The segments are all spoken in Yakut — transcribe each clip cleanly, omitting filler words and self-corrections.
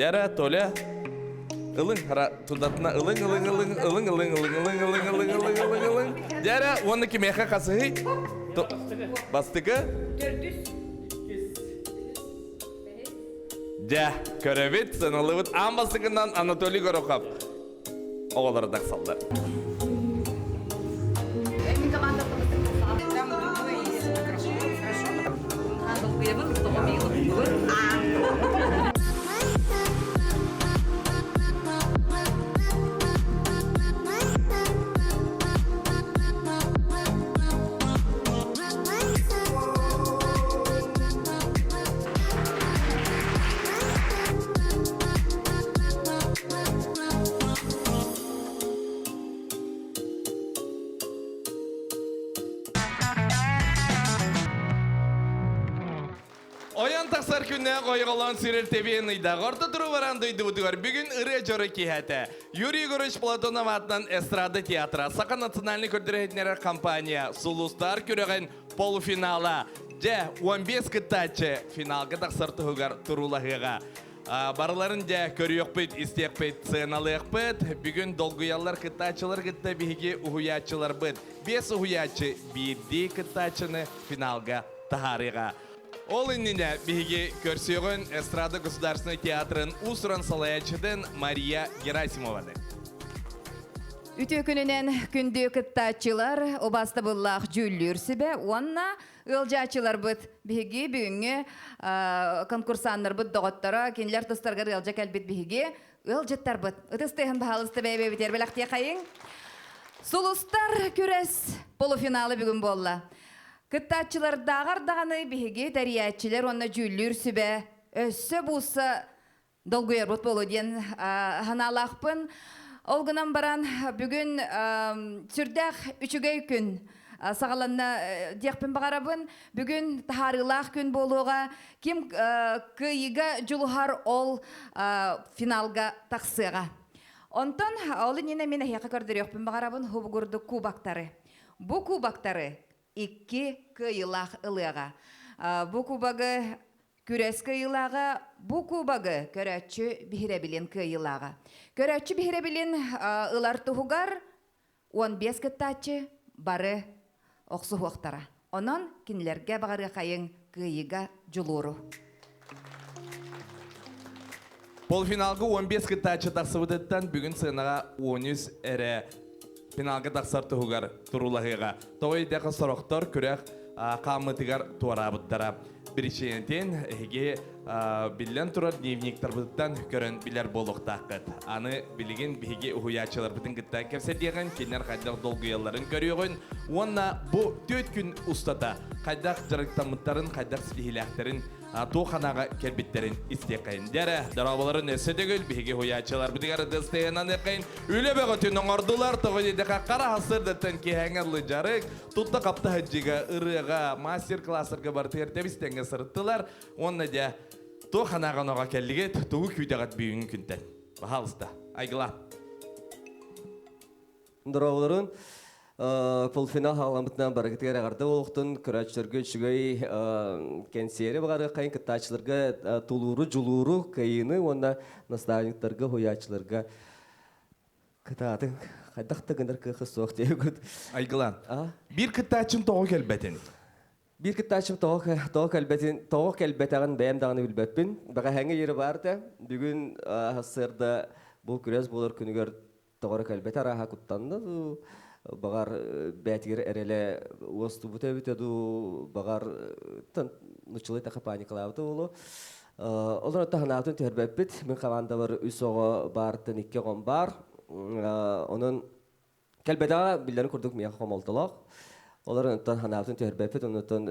Дьэрэ, Толя, ылыҥ, тудатына ылыҥ, ылыҥ, ылыҥ, ылыҥ, ылыҥ, ылыҥ, ылыҥ, ылыҥ, ылыҥ, ылыҥ, ылыҥ, ылыҥ. Дьэрэ, уонна кимиэхэ хасыһый? Бастыкы? Төрдүс. Дьэ, көрөбүт, сыаналыыбыт. Аан бастакынан Анатолий Горохов оҕолоро тахсаллар. Ойон тахсар күннээх ойоҕолоон сирэр тэбиэн ыйдаах орто туру баран дойдубутугар бүгүн ырыа дьоро киэһэтэ. Юрий Егорович Платонов аатынан эстрада театра, Саха национальнай көрдөрөр компания Сулустар күрэҕин полуфинала. Дьэ, 15 кыттааччы финалга тахсар туһугар туруулаһыаҕа. Барыларын дьэ көрүөхпүт, истиэхпит, сыаналыахпыт. Бүгүн долгуйаллар кыттааччылар кытта биһиги уһуйааччыларбыт. Биэс уһуйааччы биирдии кыттааччыны финалга таһаарыаҕа. Ол иннинэ биһиги көрсүөҕүн Эстрада государственнай театрын уус-уран салайааччытын Мария Герасимованы. Үтүө күнүнэн күндү кыттааччылар, убаастабыллаах дьүүллүүр сүбэ уонна ыалдьааччыларбыт. Биһиги бүгүҥҥү конкурсаннарбыт доҕотторо, кинилэр тустарыгар ыалдьа кэлбит биһиги ыалдьыттарбыт. Ытыс тыаһын баһаалыста бэйэ-бэйэбитигэр бэлэхтиэхэйиҥ. Сулустар күрэс полуфиналы бүгүн буолла. Кыттааччылардааҕар даҕаны биһиги тэрийээччилэр уонна дьүүллүүр сүбэ өссө буусса долгуйарбыт буолуо диэн санаалаахпын. Ол гынан баран бүгүн сүрдээх үчүгэй күн саҕаланна диэхпин баҕарабын. Бүгүн таһаарыылаах күн буолуоҕа. Ким кыайыыга дьулуһар ол финалга тахсыаҕа. Онтон ол иннинэ мин эһиэхэ көрдөрүөхпүн баҕарабын хубугурдук кубоктары. Бу кубоктары икки кыайыылаах ылыаҕа. Бу кубогы Күрэс кыайыылааҕа бу кубогы көрөөччү биһирэбилин кыайыылааҕа. Көрөөччү биһирэбилин ылар туһугар 15 кыттааччы бары охсуһуохтара. Онон кинилэргэ баҕарыахайыҥ кыайыыга дьулууру. Полуфиналга 15 кыттааччы тахсыбытыттан бүгүн сыанаҕа 13 эрэ финалга тахсар туһугар туруулаһыаҕа. Тоҕо диэтэххэ сорохтор күрэх хаамыытыгар туораабыттара. Биричиинэтин эһиги биллэн турар дневниктарбытыттан көрөн билэр буолуохтааххыт. Аны билигин биһиги уһуйааччыларбытын кытта кэпсэтиэҕин, кинилэр хайдах долгуйалларын көрүөҕүн уонна бу түөрт күн устата хайдах дьарыктаммыттарын, хайдах ситиһиилээхтэрин туох анаҕа кэлбиттэрин истиэххэйин. Дьэрэ, дорооболорун өссө төгүл биһиги уһуйааччыларбытыгар ытыстыһынан үлэ бөҕөтүн оҥордулар. Тоҕо диэтэххэ хара сырдыттан киэһэҥҥэ ыллы дьарык, Тутта хапта сылдьыыга, ырыаҕа, мастер-класстарга барытыгар тэбис-тэҥҥэ сырыттылар. Уонна дьэ, туох санааҕа кэллигит, тугу күүтэҕит бүгүҥҥү күнтэн? Пожалуйста, Айгылаан. Здороволорун. Полуфинал хаҕаламмытынан барыгытыгар эҕэрдэ буолуохтун, көрөөччүлэргэ үчүгэй кэнсиэри баҕарыаххайын, кыттааччыларга тулууру, дьулууру, кыайыыны уонна наставниктарга, уһуйааччыларга Кытаатыҥ, хайдах да гынар кыаха суох диэбит. Айгылаан, биир кыттааччым тоҕо кэлбэтин? Биир кыттааччым тоҕо тоҕо кэлбэтин, тоҕо кэлбэтэҕин бэйэм даҕаны билбэппин. Бэҕэһээҥҥи диэри баар этэ. Бүгүн сарсыарда бу күрэс буолар күнүгэр тоҕо эрэ кэлбэтэ, арааһа куттанна дуу, баҕар бэйэтигэр эрэлэ уостубута эбитэ дуу, баҕар нуччалыы таха паникалаабыта буолуо. Олор таһынаатын түһэрбэппит. Мин хамаандабар үс оҕо баартан икки оҕом баар. Онон кэлбэтэҕэ биллэрин курдук миэхэ хомолтолоох. Олор онтон ханаабытын түһэрбэппит, оннуттан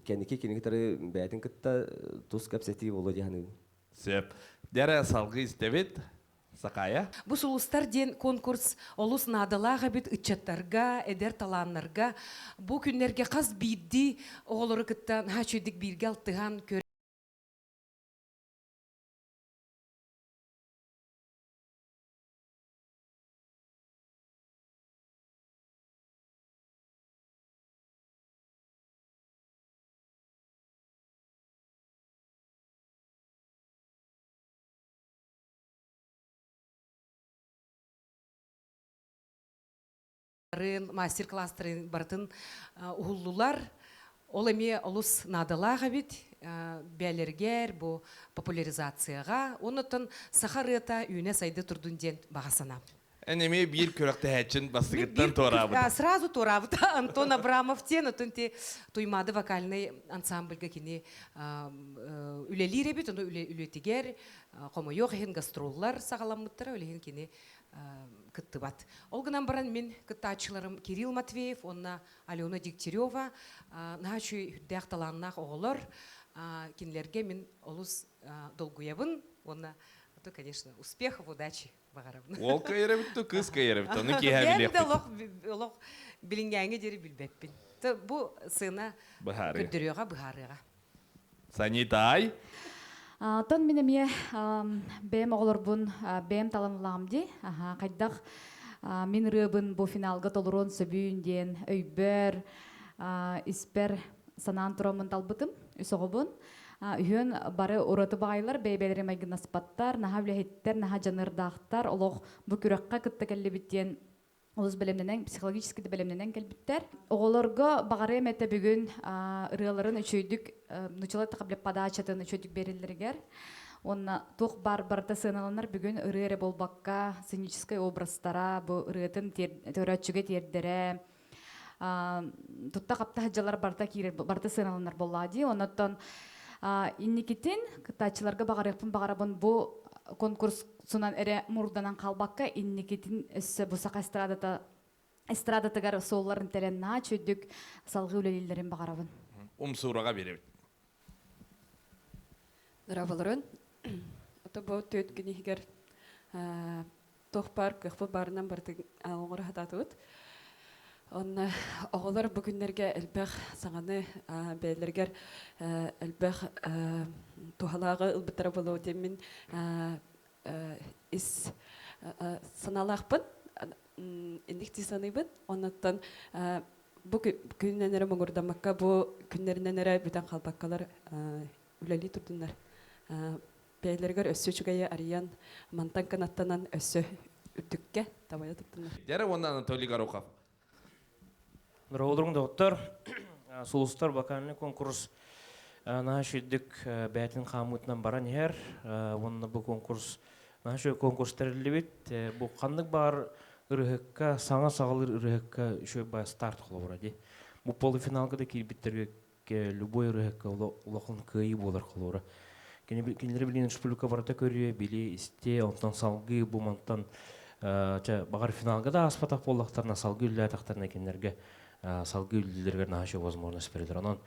кэнники кини кытары бэйэтин кытта тус кэпсэтии буолуо дии саныыбын. Сөп. Дьэрэ салгыы истэбит. Сакая. Бу Сулустар диэн конкурс олус наадалаах эбит ыччаттарга, эдэр талааннарга. Бу күннэргэ хас биирдии оҕолору кытта наһаа үчүгэйдик бииргэ алтыһан, Мастер-класстарын барытын уһуллулар. Ол эмиэ олус наадалаах эбит бээлэргэр бу популяризацияҕа. Оннуттан саха ырыата үүнэ-сайда турдун диэн баҕа санаам. Эн эмиэ биир күрэхтэһээччин бастыгыттан туораабыт. Сразу туораабыт Антон Абрамов диэн, отон ти Туймаады вокальный ансамбльга кини үлэлиир эбит, ону үлэтигэр хомойуох иһин гастроллар саҕаламмыттара, ол иһин кини кыттыбат. Ол гынан баран мин кыттааччыларым Кирилл Матвеев уонна Алена Дегтярева наһаа үчүгэй үрдээх талааннаах оҕолор. Кинилэргэ мин олус долгуйабын уонна то, конечно, успехов, удачи баҕарабын. Уол кыайар эбит дуу, кыыс кыайар эбит ону киэһэ билиэхпит. Олох олох билиҥҥээҥҥэ диэри билбэппин. Бу сына көрдөрүөҕэ, быһаарыаҕа. Санитай. Оттон мин эмиэ бэйэм оҕолорбун бэйэм талан ылаҕым дии. Хайдах мин ырыабын бу финалга толоруон сөбүүн диэн өйбөр, испэр санаан тураммын талбытым, үс оҕобун. Үһүөн бары ураты баҕайылар, бэйэ-бэйэлэрин майгыннаспаттар, наһаа үлэһиттэр, наһаа дьаныардаахтар, олох бу күрэххэ кытта кэллибит диэн олус бэлэмнэнэн, психологически да бэлэмнэнэн кэлбиттэр. Оҕолорго баҕарыам этэ бүгүн ырыаларын үчүгэйдик нучала тахабле подачатын үчүгэйдик бериллэригэр уонна туох бар барыта сыаналанар бүгүн ырыа эрэ буолбакка сценическай образтара бу ырыатын төрөөччүгэ тиэрдэрэ тутта хапта сылдьалар барыта киирэр барыта сыаналанар буоллаа дии оннуттан инникитин кыттааччыларга баҕарыахпын баҕарабын бу конкурс сунан эрэ мурданан хаалбакка инникитин өссө бу саха эстрадата эстрадатыгар суолларын тэлэн наһаа үчүгдүк салгыы үлэлииллэрин баҕарабын. Умсуураҕа биэрэбит. Здраволорун. Ото бу түөт күн иһигэр туох баар кыахпыт баарынан барытын оҥоро сатаатыбыт. Онно оҕолор бу күннэргэ элбэх саҥаны бэйэлэригэр элбэх туһалааҕы ылбыттара буолуо диэммин ис санаалаахпын инник дии саныыбын. Оннуттан бу күнүнэн эрэ муҥурдаммакка, бу күннэринэн эрэ бүтэн хаалбаккалар үлэлии турдуннар. Бэйэлэригэр өссө үчүгэйи арыйан, мантан кынаттанан өссө үрдүккэ табайа турдуннар. Дьэрэ уонна Анатолий Горохов. Здравоутрум, доктор. Сулустар вокальный конкурс наһаа үчүгдүк бэйэтин хаамыытынан баран иһэр. Уонна бу конкурс наһаа үчүгэй конкурс тэриллибит. Бу ханнык баар ырыһыкка, саҥа саҕалыыр ырыһыкка үчүгэй баа старт холобура дии. Бу полуфиналга да киирбиттэргэ любой ырыһыкка улахан кыайыы буолар холобура. Кинилэри билигин республика барыта көрүө, били истиэ, онтон салгыы бу мантан чэ, баҕар финалга да ааспатах буоллахтарына, салгыы үллээтэхтэринэ кинилэргэ салгыы үллүүлэригэр наһаа үчүгэй возможность берилэр. Онон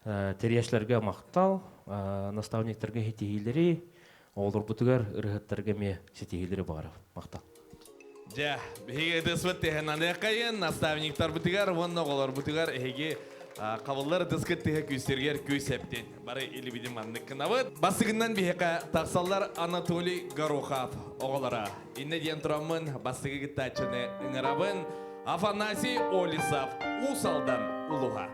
тэрийээччилэргэ махтал, наставниктарга ситиһиилэри, оҕолорбутугар, ырыһыттарга эмиэ ситиһиилэри баҕарабын. Махтал. Дьэ, биһиги ытыспыт тэһэн наставниктарбытыгар уонна оҕолорбутугар эһиги хабыллар ытыскыт тыһа күүстэргэр күүс эптин. Бары илибидин маннык гынабыт. Бастыгынан биһиэхэ тахсаллар Анатолий Горохов оҕолоро. Инне диэн тураммын бастыгы кыттааччыны ыҥырабын Афанасий Олесов Уус Алдан улуһа.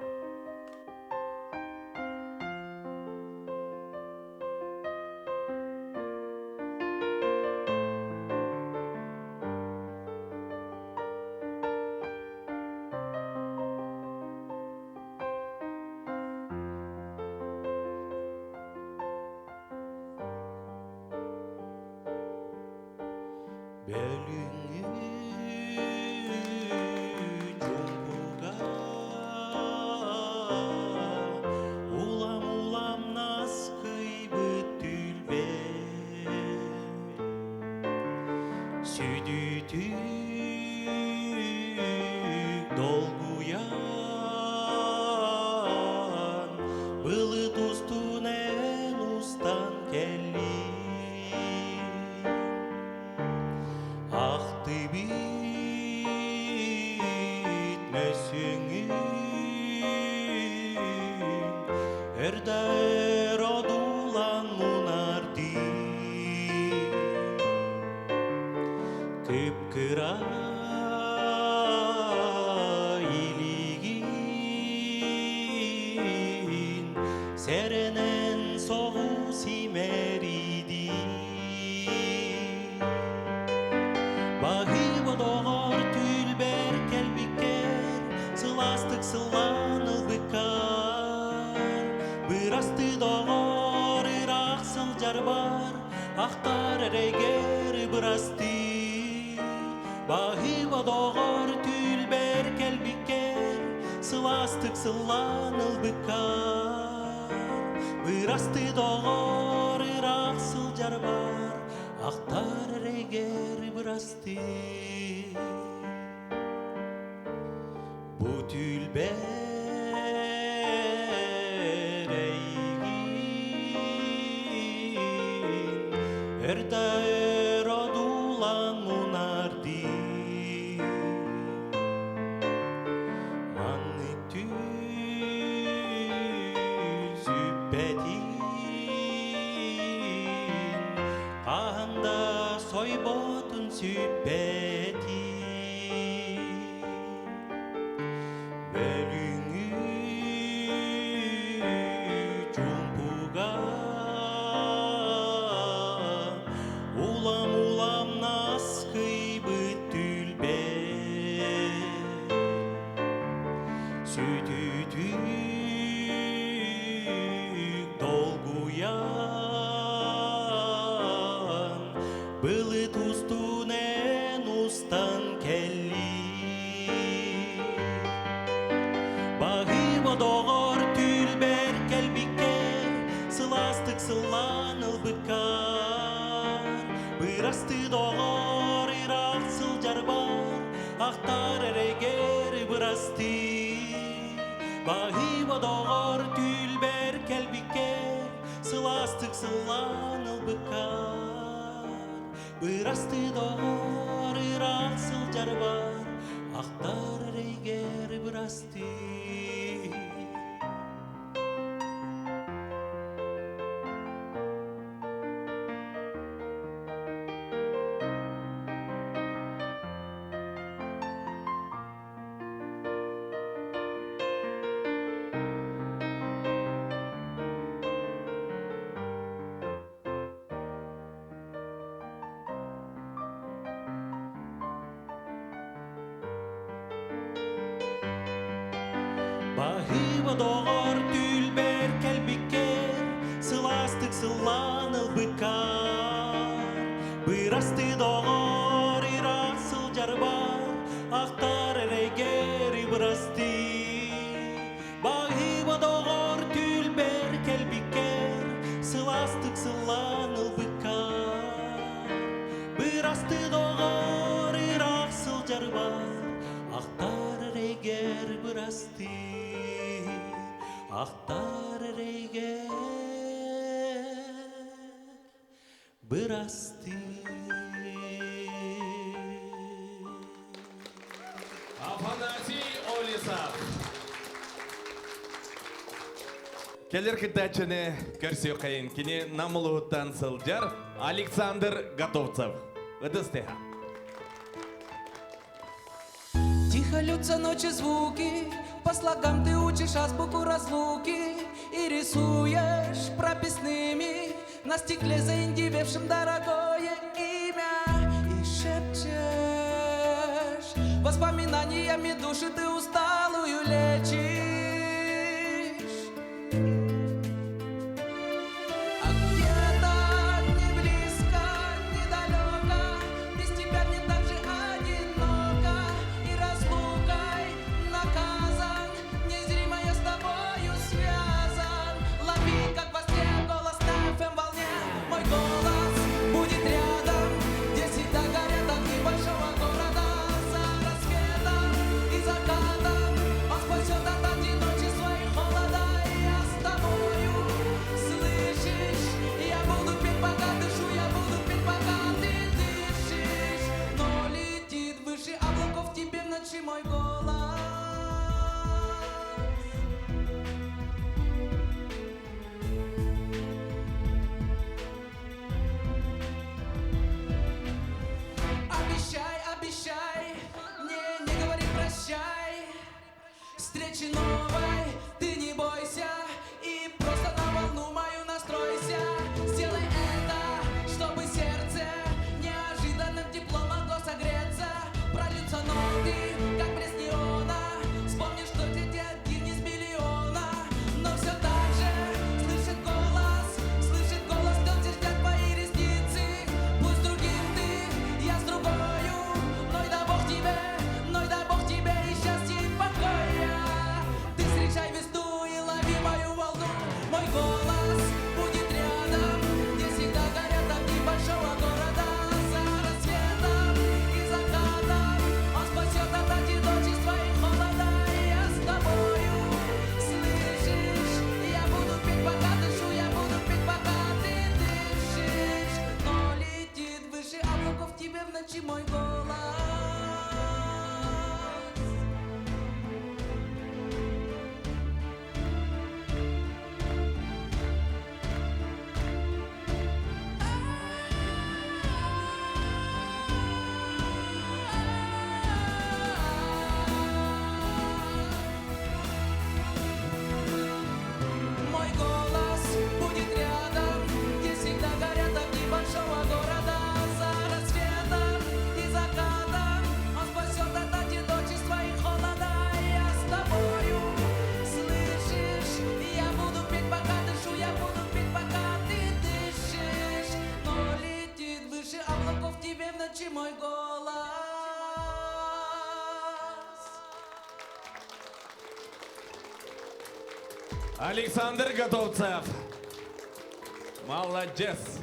Бөлүҥҥү чуҥкуга улам-улам наскыйбыт түлбэ Сүдүтүк долгуйан былыт устун эн устан кэллиҥ Ахтыбыт мөссүөҥҥүн өр да өр одуулан мунардыы Кып-кыра илигин сэрэнэн соҕус имэрийдии Баһыыба доҕор түүлбэр кэлбиккэ. эрегер бырасты Баһыба доҕор түлбэр кэлбиккэр Сылаастык сыллаан ылбыккар Бырасты доҕор ыраах сылдьарбар Ахтар эрегер бырасты Бу түлбэр эйигин Өр да өр одуулаан мунардыы Маннык түүл сүппэтин Хаһан да сойботун сүппэтин Бөлүҥҥү чуумпуга Улам-улам наскыйбыт түлбэ Сүтүтүк долгуйан Былыт устунан устан кэллиҥ Баһыыба доҕор түлбэр кэлбиккэр Сылаастык сыллаан ылбыккар Бырасты доҕор ыраах сылдьарбар Ахтар эрэгэр бырасты Баһыыба доҕор түлбэр кэлбиккэр Сылаастык сыллаан ылбыккар Бырасты доҕор ыраах сылдьарбар Ахтар эрэгэр бырасты Баһыыба доҕор түлбэр кэлбиккэр Сылаастык сыллаан ылбыккар Бырасты доҕор ыраах сылдьарбар Ахтар эрэгэр бырасты Баһыыба доҕор түлбэр кэлбиккэр Сылаастык сыллаан ылбыккар Бырасты доҕор ыраах сылдьарбар Ахтар эрэгэр бырасты Ахтар эрэгэр бырасты Афанасий Олесов. Кэлэр кыттааччыны көрсүөххэйиҥ кини Нам улууһуттан сылдьар Александр Готовцев. Ытыс тыаһа. Тихо льются ночи звуки, по слогам ты учишь азбуку разлуки И рисуешь прописными на стекле заиндевевшем дорогое имя И шепчешь воспоминаниями души ты усталую лечишь. А где-то не близко, недалеко, без тебя мне так же одиноко, и разлукой наказан, незримо я с тобою связан. Лови, как во сне, голос на FM волне, мой голос будет рядом, где всегда горят огни большого города. За рассветом и закатом он спасет от одиночества и холода, и я с тобою, слышишь? Я буду петь, пока дышу, я буду петь, пока ты дышишь. Но летит выше облаков тебе в ночи мой голос. Обещай, обещай, мне не говори прощай. Встречи новой ты не бойся и просто на волну мою настройся. Сделай это, чтобы сердце неожиданным теплом могло согреться. Прольются ноты, как блеск неона. Вспомни, что ты один из миллиона. Но все так же слышит голос, слышит голос, слезы ждят твои ресницы. Александр Готовцев. Молодец.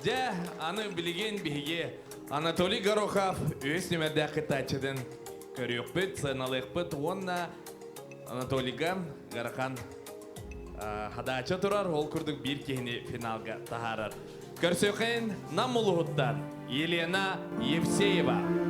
Дьэ, аны билигин биһиги Анатолий Горохов үс нүмердээх кыттааччытын көрүөхпүт, сыаналыахпыт уонна Анатолийга ыарахан хадаача турар, ол курдук биир киһини финалга таһаарар. Көрсүөххин Нам улуһуттан Елена Евсеева.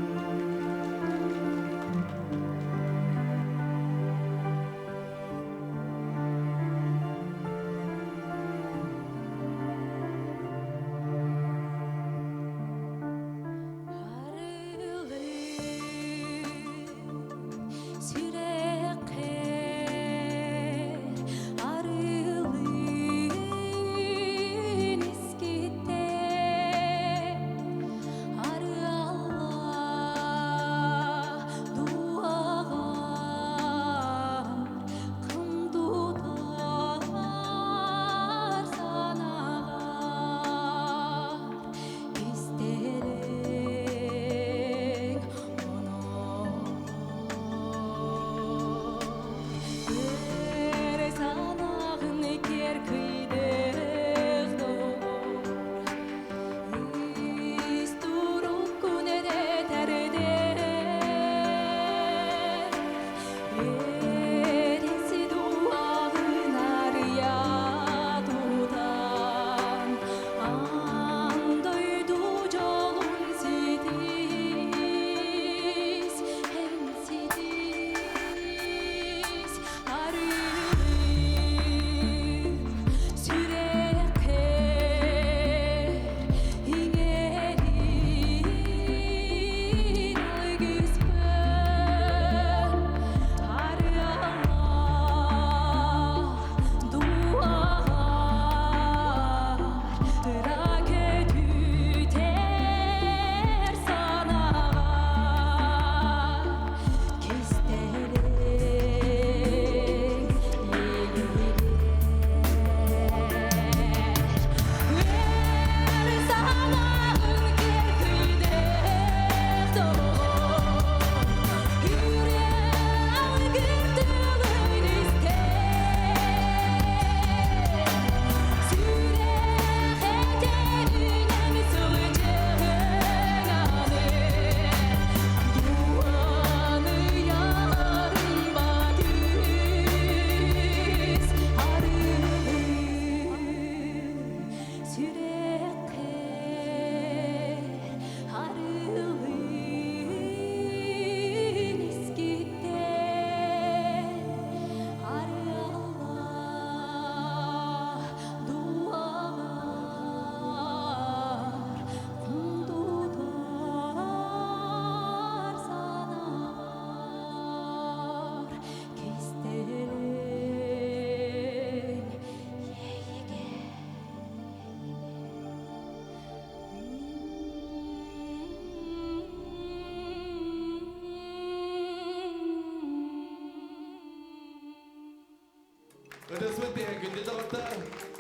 Ытыспыт күндү доҕоттор,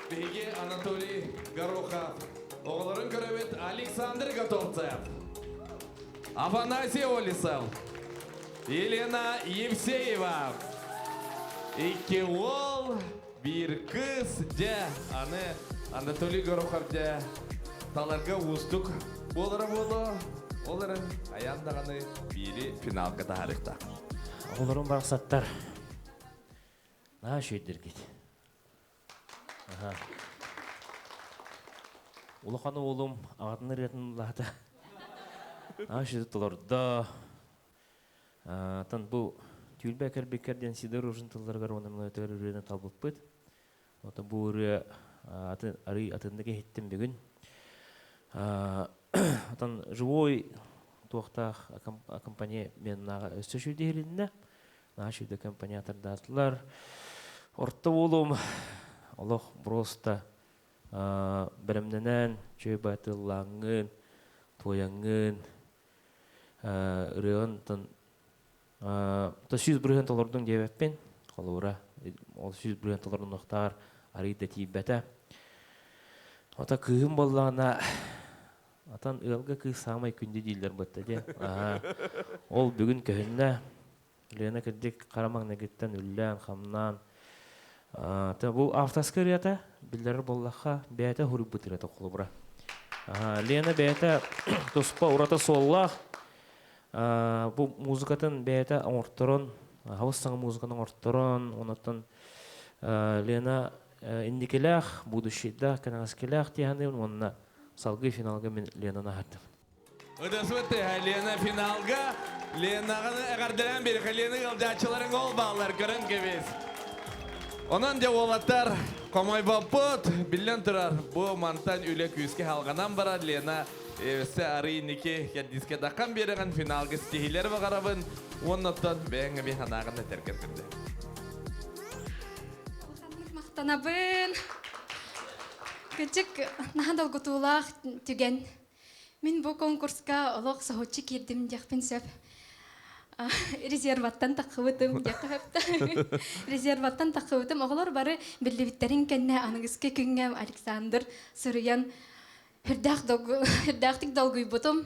биһиги Анатолий Горохов, оҕолорун көрөбүт Александр Готовцев, Афанасий Олесов, Елена Евсеева. Икки уол, биир кыыс, дьэ, аны Анатолий Горохов дьэ таларга уустук буолара буолуо. Ол эрэн айан даҕаны биири финалга таһаарыахтаах. Оҕолорум барахсаттар. Наһаа үчүгэйдэргит. Аха. Улахан уолум аҕатын ырыатын ыллаата. Наһаа үчүгэй толордо. Атын бу Түүл кэлбиккэр диэн Сидор Ружин тылларыгар уонна мелодиятыгар ырыаны талбыппыт. Ото бу ырыа атын арый атыннык иһиттим бүгүн. Отон живой туохтаах аккомпанеменнааҕа өссө үчүгэй иһилиннэ. Наһаа үчүгэй аккомпаниатордаатылар. Орто уолум олох просто бэлэмнэнэн, үчүгэй баатыллааҥҥын, туойаҥҥын, ырыаҕын то 100% толордуҥ диэбэппин. Холобура, ол 100% толорунуохтааҕар арыый да тиийбэтэ. Ото кыыһым буоллаҕына, атан ыалга кыыс саамай күндү дииллэр бытта диэн. Ол бүгүн көһүннэ. Лена кырдьык хара маҥнайгыттан үллээн, хамнаан, Та бу авторскай ырыата биллэрэр буоллахха бэйэтэ хуруйбут ырыата холобура. Лена бэйэтэ туспа ураты суоллаах бу музыкатын бэйэтэ оҥорторон, хабыс саҥа музыканы оҥорторон, онтон Лена инникилээх, будущийдаах, кэнэҕэскилээх диэханыыбын уонна салгыы финалга мин Ленаны аһардым. Ыдасыбыт Лена финалга Ленаҕаны эҕэрдэлээн биэриэххэ Лена ыалдьааччыларыҥ ол бааллар көрөн кэбис. Онон дьэ уолаттар хомойбоппут биллэн турар бу мантан үлэ күүскэ халҕанан барар Лена өссө арый инники кэрдиискэ даххан биэрэҕин финалга ситиһиилэр баҕарабын уонна оттон бэйэҥ эмиэ санааҕын этэргэр көрдө. Улаханнык махтанабын. Кырдьык наһаа долгутуулаах түгэн. Мин бу конкурска олох соһуччу киирдим диэхпин сөп. Резерваттан таххыбытым диэххэ сөп. Резерваттан таххыбытым. Оҕолор бары биллибиттэрин кэннэ аныгыскы күҥҥэ Александр суруйан үрдээх үрдээхтик долгуйбутум.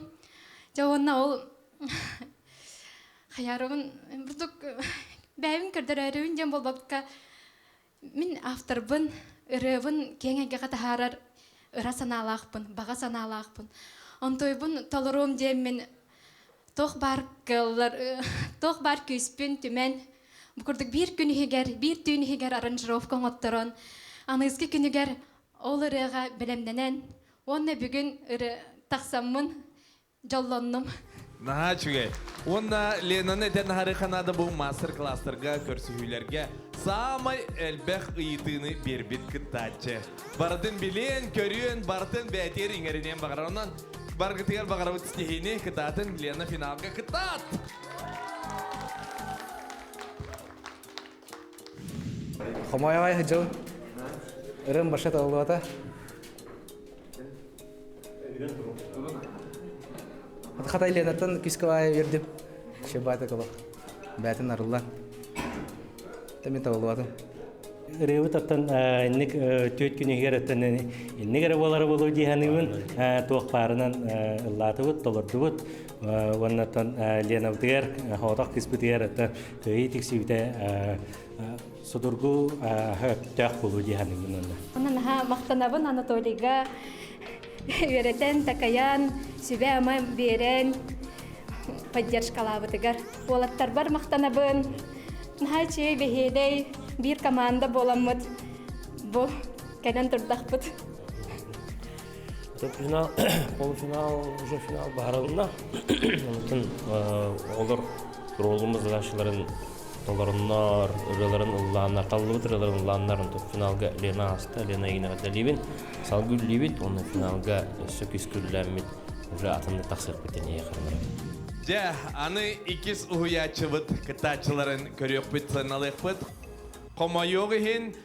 Дьэ уонна ол хайаарыбын бурдук бэйэбин көрдөрөөрүбүн диэн буолбакка мин авторбын, ырыабын киэҥ эйгэҕэ таһаарар ыра санаалаахпын, баҕа санаалаахпын. Онтуйбун толоруом диэммин туох баар кыаллар, туох баар күүспүн түмэн, бу курдук биир күн иһигэр, биир түүн иһигэр аранжировка оҥотторон, аныгыскы күнүгэр ол ырыаҕа бэлэмнэнэн уонна бүгүн ырыа тахсаммын дьоллоннум. Наһаа үчүгэй. Уонна Ленаны этэн аһарыха наада бу мастер-класстарга, көрсүһүүлэргэ саамай элбэх ыйытыыны биэрбит кыттааччы. Барытын билиэн, көрүөн, барытын бээтиэр иҥэриниэн баҕарар. Онон баргытыгар баҕарабыт ситиһиини, кытаатын Лена финалга кытаат! Хомойоҕой дьыл ырым баша толлуота. Хатай Ленаттан күскэ бердим. Шебата кылы. Бәтин арыллан. Тэмин табыллыбатым. Ырыабыт оттон инник түөрт күнүгэр оттон инник эрэ буолара буолуо дии саныыбын. Туох баарынан ыллаатыбыт, толордубут. Уонна оттон Ленабытыгар, хоотох кыыспытыгар оттон кыайыы тиксибитэ судургу өттөөх буолуо дии саныыбын уонна. Онон наһаа махтанабын Анатолийга үөрэтэн, такайан, сүбэ-ама биэрэн поддержкалаабытыгар. Уолаттарбар махтанабын. Наһаа үчүгэй бэһиэлэй биир команда буоламмыт бу кэлэн турдахпыт. Финал, полуфинал, уже финал баһарылынна. Онтон оҕолор ролумuz задачаларын толоруннар, ырыаларын ыллааннар, таллыбыт ырыаларын ыллааннар, онтон финалга Лена аста, Лена игинэҕэ дэлиибин, салгыы үллүүбүт, уонна финалга өссө күскүллээммит уже атыннык тахсыахпыт диэн эйиэхэ Дьэ, аны иккис уһуйааччыбыт кыттааччыларын көрүөхпүт, сыаналыахпыт. Хомойуох иһин,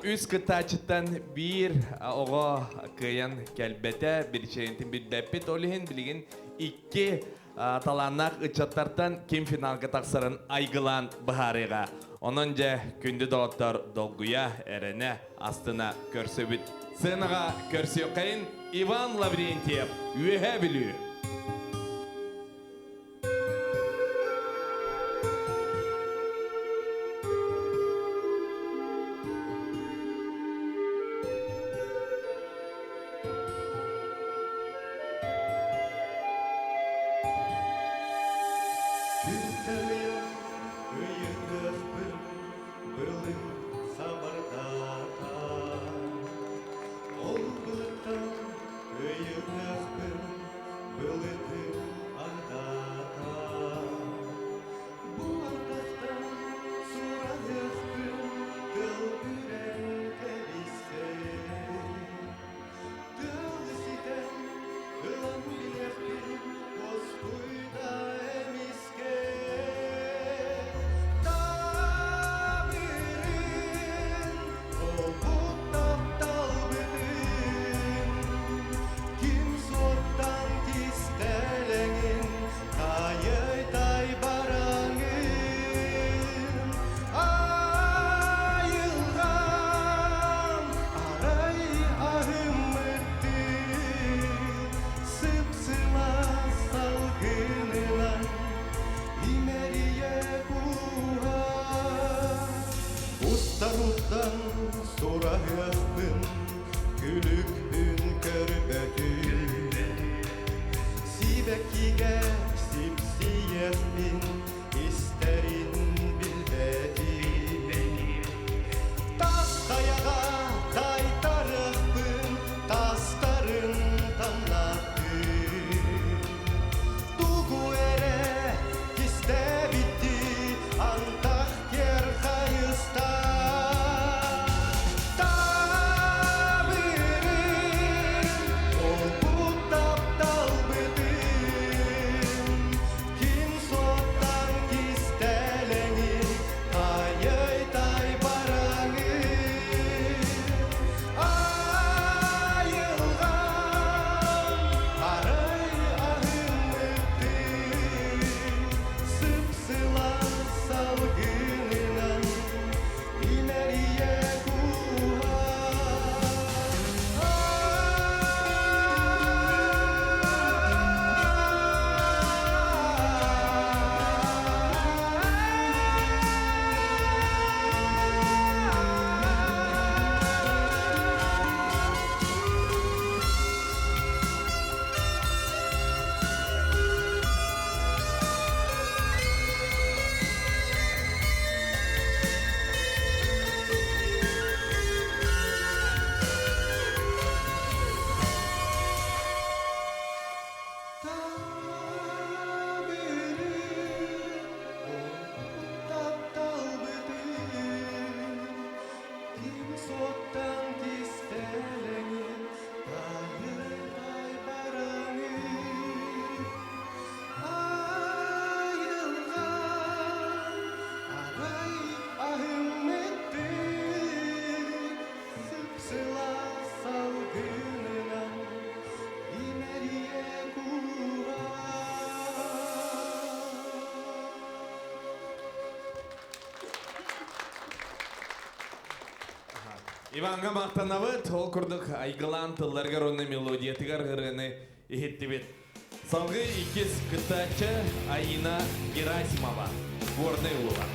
үс кыттааччыттан биир оҕо кыайан кэлбэтэ, биричиэнэтин билбэппит. Ол иһин билигин икки талааннаах ыччаттартан ким финалга тахсарын айгылаан быһаарыаҕа. Онон дьэ, күндү доҕоттор, долгуйа, эрэнэ, астына көрсөбүт. Сценаҕа көрсүөххэйин Иван Лаврентьев, Үөһээ Бүлүү. Күнтэлиэх ыйытыахпын былыт сабардаата. Ол былыттан ыйытыахпын былыты ардаата. Бу ардахтан сураһыахпын тыл үрэн кэбистэ. Тыл ситэн ылан билиэхпин уоскуйда эмискэ. Таабырын олбут тапталбытын ким суоттан кистэлэҥин. Салгынынан имэрийэ кууһар. Ким суоттан кистэлэҥин таайар бараҥын Айылҕа арай аһыммыттыы сып-сылаас салгынынан имэрийэ кууһар. Иванга мақтанабыт, ол курдук айгылаан тылларгар уонна мелодиятыгар ырыаны иһиттибит. Салгыы иккис кыттааччы Аина Герасимова, Горнай улууһа.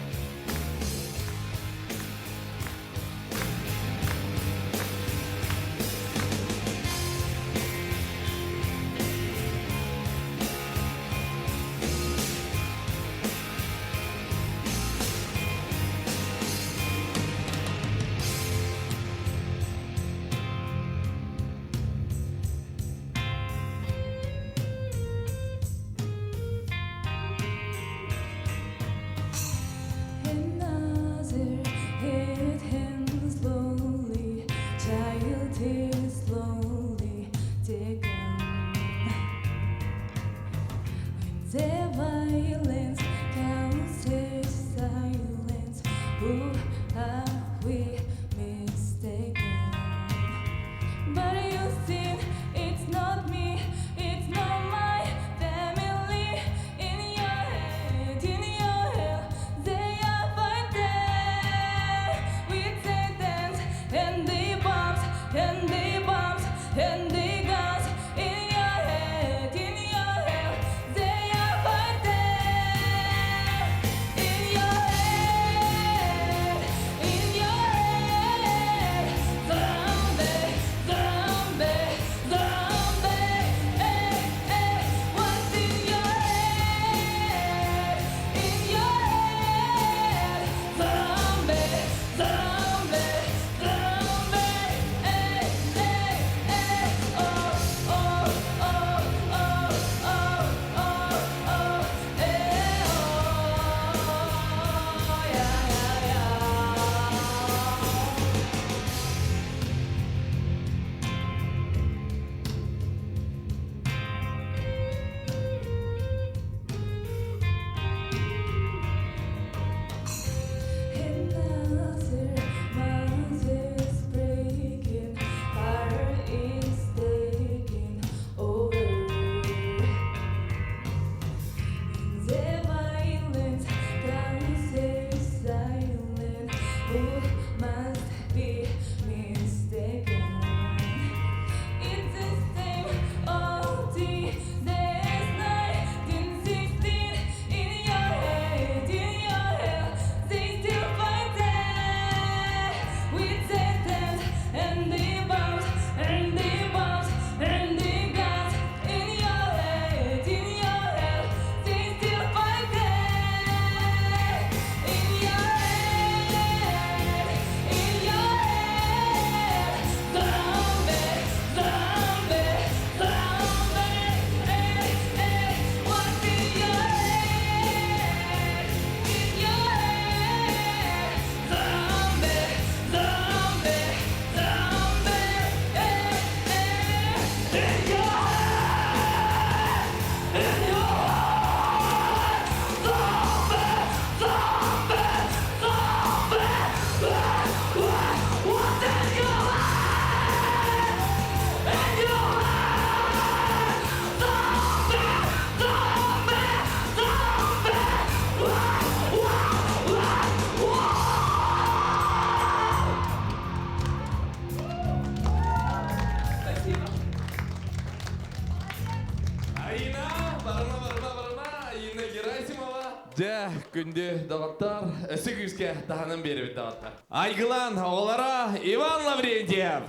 Дьэ, күндү доҕоттор, өссө күүскэ таһынан биэрэбит доҕоттор. Айгылан оҕолоро Иван Лаврентьев,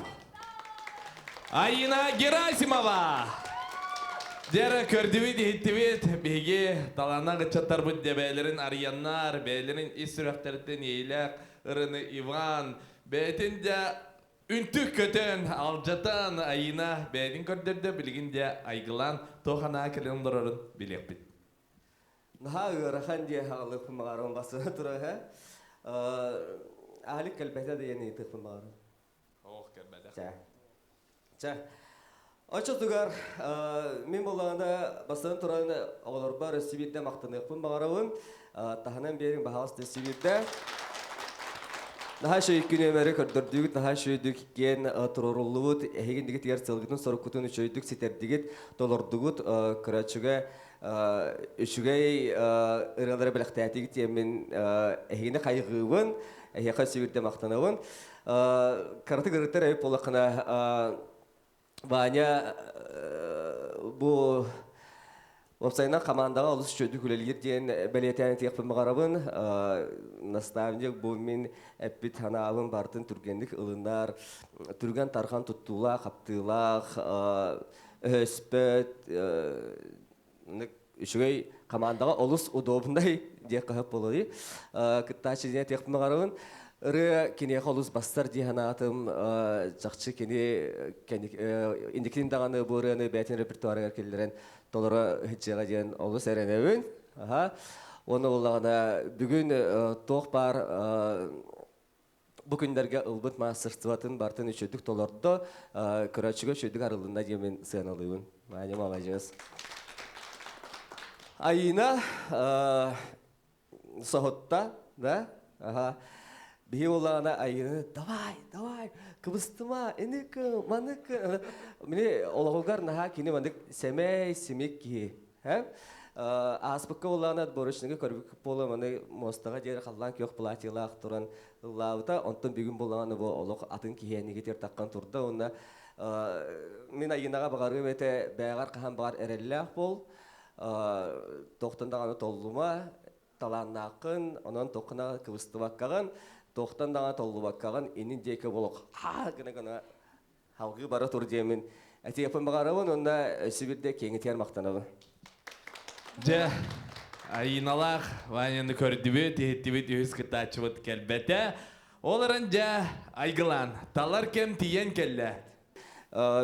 Айина Герасимова. Дьэ, көрдүбүт, иһиттибит, биһиги талааннаах ыччаттарбыт бэйэлэрин арыйаннар, бэйэлэрин ис сүрэхтэриттэн иэйилээх ырыны Иван бэйэтин дьэ Үнтүк көтөн, алдьатан, Айина бэйэтин көрдөрдө, билигин дьэ айгылаан туох анаа кэлэн олорорун билиэхпит. Наһаа ыарахан диэ хаалыахпын баҕарабын басына тура Аалик кэлбэтэ диэн ыйытыахпын баҕарабын. Ох, кэлбэтэ. Чэ. Чэ. Оччотугар мин буоллаҕына бастатан туран оҕолорбор өссө биирдэ махтаныахпын баҕарабын. Таһынан биэриҥ баһаалыста өссө биирдэ. Наһаа үчүгэй күнүөмэри көрдөрдүгүт, наһаа үчүгэйдик киэн туруоруллубут, эһигин сылгытын соруккутун үчүгэйдик ситэрдигит, толордугут, көрөөччүгэ үчүгэй ырыалары бэлэхтээтигит диэммин эһигини хайҕыыбын, эһиэхэ өссө биирдэ махтанабын. Кыратык ырыттар эбит буоллаххына, Ваня бу уопсайынан хамаандаҕа олус үчүгэйдик үлэлиир диэн бэлиэтээн этиэхпин баҕарабын. Наставник бу мин эппит санаабын барытын түргэнник ылынар, түргэн тарҕан туттуулаах, хаптыылаах, өһөспөт, үчүгэй командаҕа олус удобнай диэххэ сөп буолуой. Кыттааччы диэн этиэхпин баҕарабын. Ырыа киниэхэ олус бастар дии санаатым. Чахчы кини инникитин даҕаны бу ырыаны бэйэтин репертуарыгар киллэрэн толоро сылдьыаҕа диэн олус эрэнэбин. Уонна буоллаҕына бүгүн туох баар бу күннэргэ ылбыт маастарствотын барытын үчүгдүк толордо, көрөөччүгэ үчүгдүк арылынна диэмин сыаналыыбын. Маня маладьыас. Айина соһутта, да? Ага. Биһи улаана Айина давай, давай, кыбыстыма, иникы, маныкы. Мини олоҕугар наһаа кини манык сэмэй, симик киһи. Ааспыкка улаана отборочныгы көрбүт буола маны муостаҕа диэри халлаан күөх платьелаах туран ыллаабыта. Онтон бүгүн буоллаҕына бу олох атын киһиэнигитир таххан турда. Уонна мин Айынаҕа баҕарыам этэ бэйэҕэр хаһан баҕар эрэллээх буол. Тохтон даҕаны толлума, талааннааххын, онон тоххуна кыбыстыбаккаҕын, тохтон даҕаны толлубаккаҕын иннин диэки болох хаа гына-гына Халгыы бара тур диэмин этиэхпин баҕарабын уонна өссө биирдэ киэҥитигэр махтанабын. Дьэ, Айыналаах Ваняны көрдүбүт, иһиттибит, үһүс кыттааччыбыт кэлбэтэ. Ол эрэн дьэ, айгылаан, талар кэм тиийэн кэллэ.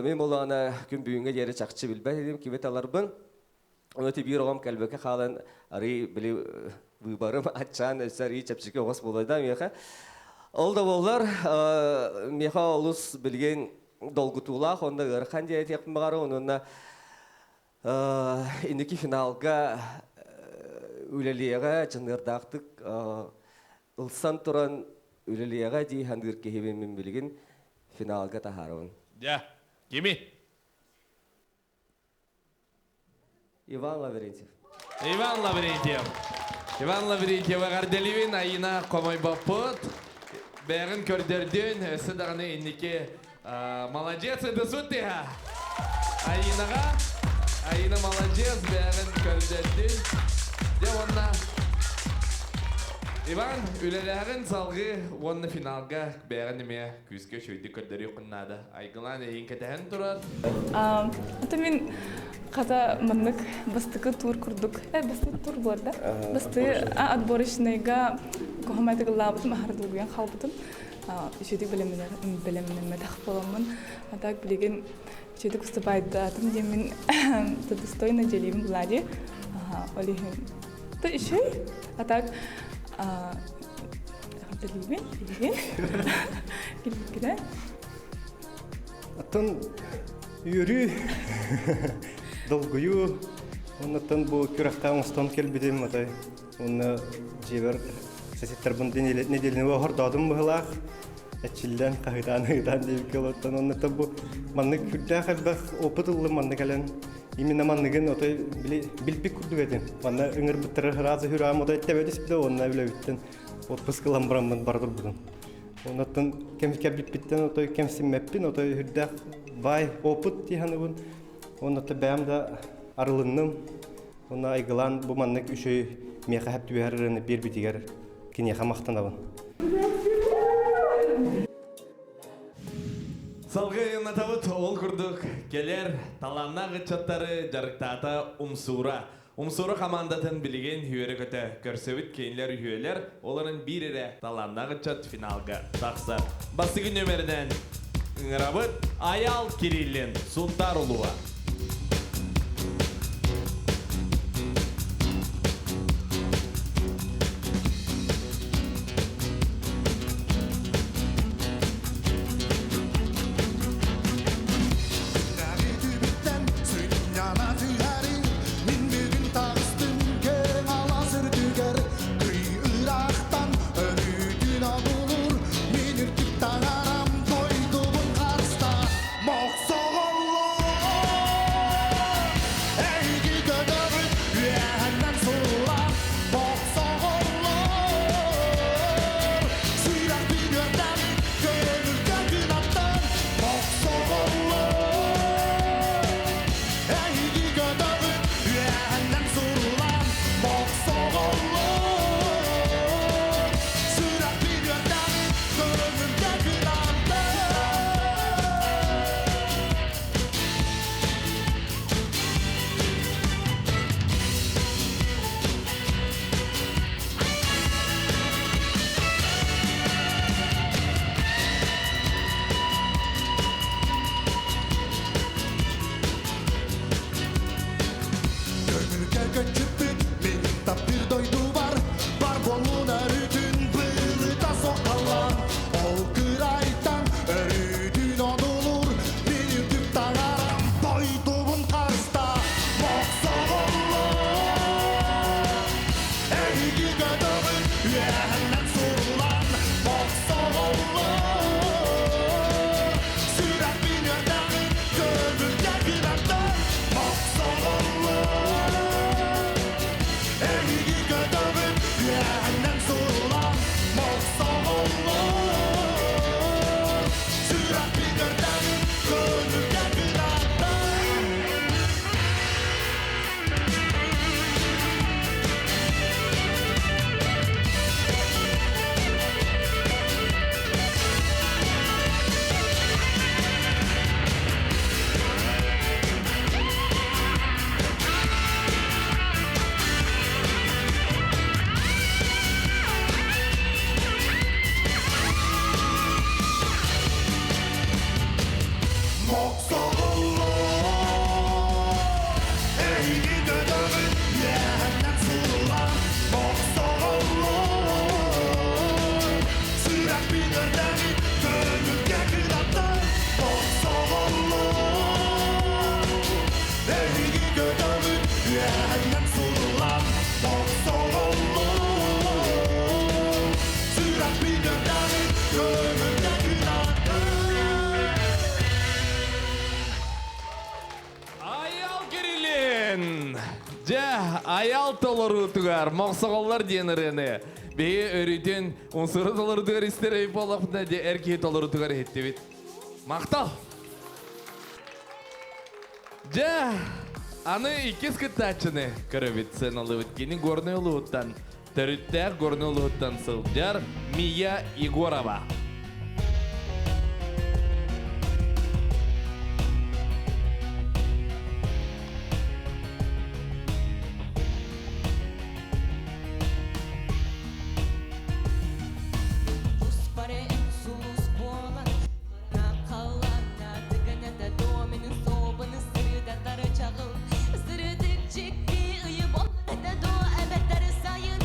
Мин буоллаҕына күн бүгүҥҥэ диэри чахчы билбэт этим кими таларбын. Ону ити биир оҕом кэлбэккэ хаалан арый били выборым аччаан өссө арый чэпчэки оҕус буолла да миэхэ. Ол да буоллар миэхэ олус билигин долгутуулаах уонна ыарахан диэн этиэхпин баҕарабын уонна инники финалга үлэлиэҕэ дьаныардаахтык ылсан туран үлэлиэҕэ дии саныыр киһибин мин билигин финалга таһаарабын. Дьэ, кими? Иван Лаврентьев. Иван Лаврентьев. Иван Лаврентьев эҕэрдэлиибин Айына хомойбоппут. Бэйэҕин көрдөрдүн, өссө даҕаны инники молодец ытысут тиһа. Айынаҕа, Айына молодец, бэйэҕин көрдөрдүн. Дьэ уонна Иван, үлэлээҕин салгыы уонна финалга бэйэҕин эмиэ күүскэ үчүгэйдик көрдөрүөххүн наада. Айгылаан эйигин кэтэһэн турар. Ата мин хата маннык бастакы тур курдук бастакы тур буолар да бастакы отборочнайга кохомайтыгыллаабытым аһардылгыйан хаалбытым үчүгэй бэлэмнэммэтэх буоламмын а так билигин үчүгэй выступайдаатым диэммин достойно дьэлиибин Влади ол иһин то үчүгэй а так билигин билигин билигин Оттон үөрүү, долгуйуу, оннуттан бу күрэххэ оҥостон кэлбитим, отой уонна дьиэбэр соседтарбын нэдиэлэни оһордоотум быһылаах, эчиллэн, хаһыытаан ыытаан диэбиккэ олортон оннуттан бу маннык сүрдээх элбэх опыт ыллым манна кэлэн именно манныгын отой били билбит курдук этим. Манна ыҥырбыттара сразу хүрэҕим отой тэбэ түспүтэ уонна үлэбиттэн отпуск ылан бараммын бара турбутум. Оннуттан кэм кэлбиппиттэн отой кэмсиммэппин, отой үрдээх баай опыт дии саныыбын. Оннуттан бэйэм да арылынным. Онно айгылаан бу маннык үчүгэй миэхэ хэп түбэһэр ырыаны биэрбитигэр киниэхэ махтанабын. Салгыы айаннатабыт ол курдук кэлэр талааннаах ыччаттары дьарыктаата Умсуура. Умсуура хамаандатын билигин үөрэ-көтө көрсөбүт кинилэр үһүөлэр, олорон биир эрэ талааннаах ыччат финалга тахсар. Бастакы нүөмэринэн ыҥырабыт Айаал Кириллин, Сунтаар улууһа. Аял Кириллин! Дьэ, аял толоруутугар мохсоҕоллор диэн ырыаны биһи өрүтүн умсура толоруутугар истэр өй буоллахпытына дьэ эр киһи толоруутугар иһиттибит. Махтал! Дьэ, аны иккис кыттааччыны көрөбүт, сыаналыыбыт. Кини Горнай улууһуттан, төрүттээх Горнай улууһуттан сылдьар Мия Егорова. Сайын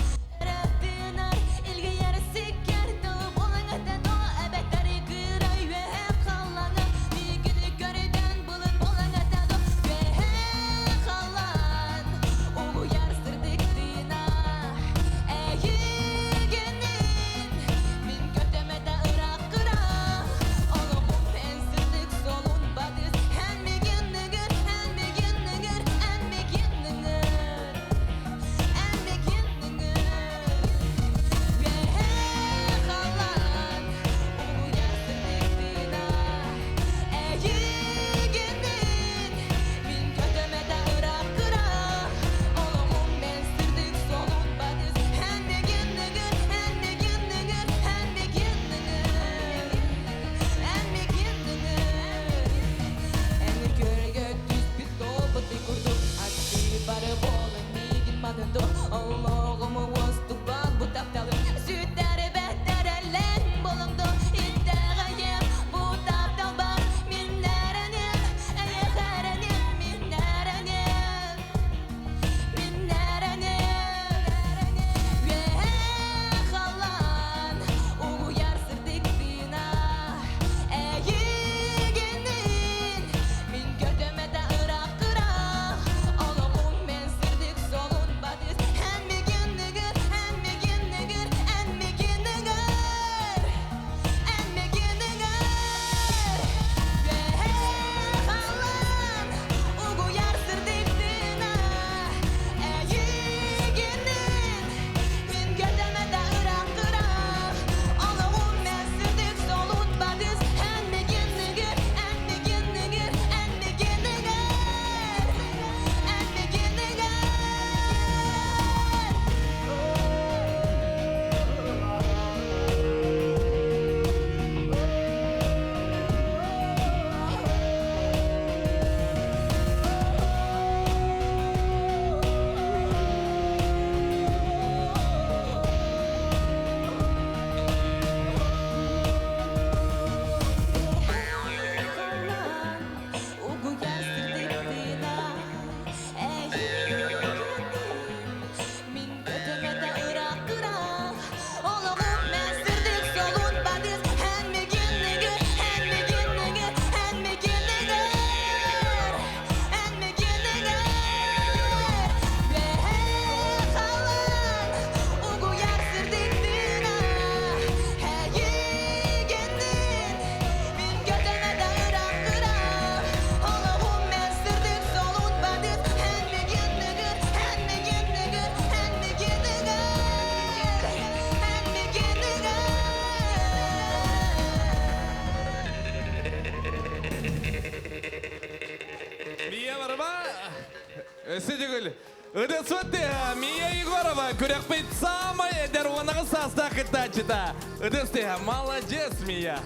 Ыдысыт Мия Егорова күрэхпит самай эдэр уонаҕы саастаах кыттааччыта. Ытыс тыаһа, молодец, Мия!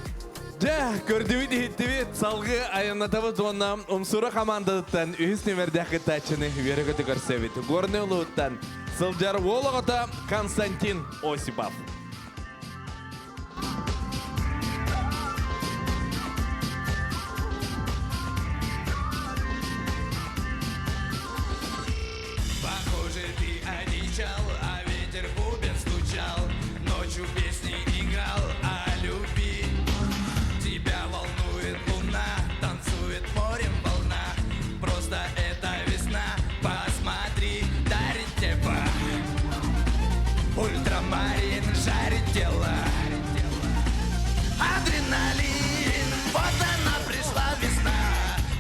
Дьэ, көрдүбүт иһиттибит, салгыы айаннатабыт уонна Умсура хамаандатыттан үһүс нүмердээх кыттааччыны үөрэ-көтө көрсөбүт. Горнай улууһуттан сылдьар уол оҕото Константин Осипов. Похоже, ты одичал, а ветер бубен стучал, Ночью песни играл о любви. Тебя волнует луна, танцует морем волна, Просто это весна, посмотри, дарит небо. Ультрамарин жарит тело. Адреналин, вот она пришла весна,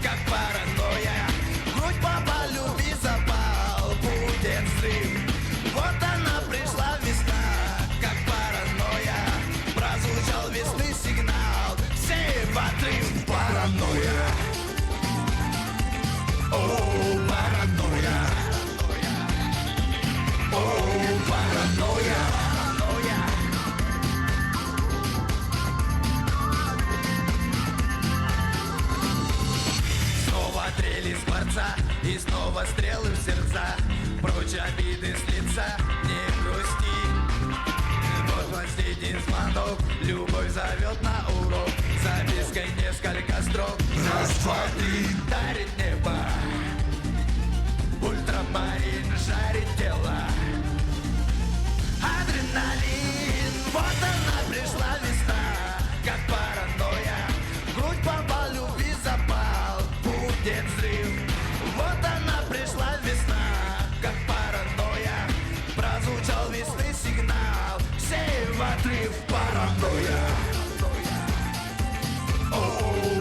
как паранойя. Грудь попал, люби запал, будет взрыв. Вот она пришла весна, как паранойя. Прозвучал весны сигнал, все в отрыв. Паранойя. О, паранойя. О, паранойя. Снова трели скворца и снова стрелы в сердца. Прочь обиды с лица, не грусти. Вот последний звонок, любовь зовет на урок. Запиской несколько строк. Раз, два, три, дарит небо. Ультрамарин жарит тело. Адреналин, вот она пришла весна, как паранойя. Грудь попал, любви запал, будет взрыв. Вот она пришла весна, как паранойя. Прозвучал весны сигнал, все в отрыв. Паранойя. О,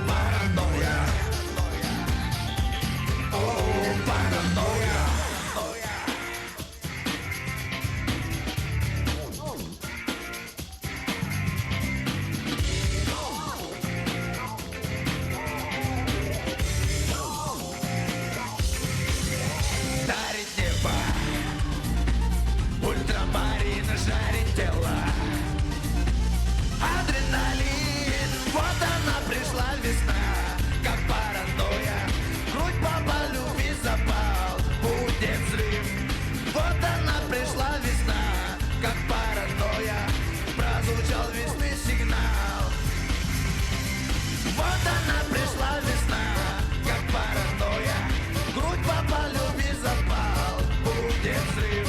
паранойя. О, паранойя. Дарит небо, ультрамарин жарит тело. Адреналин, вот она пришла весна, как паранойя. Грудь попал, любви запал, будет взрыв. Вот она пришла весна, как паранойя. Прозвучал весны сигнал. Вот она пришла весна, как паранойя. Грудь попал, любви запал, будет взрыв.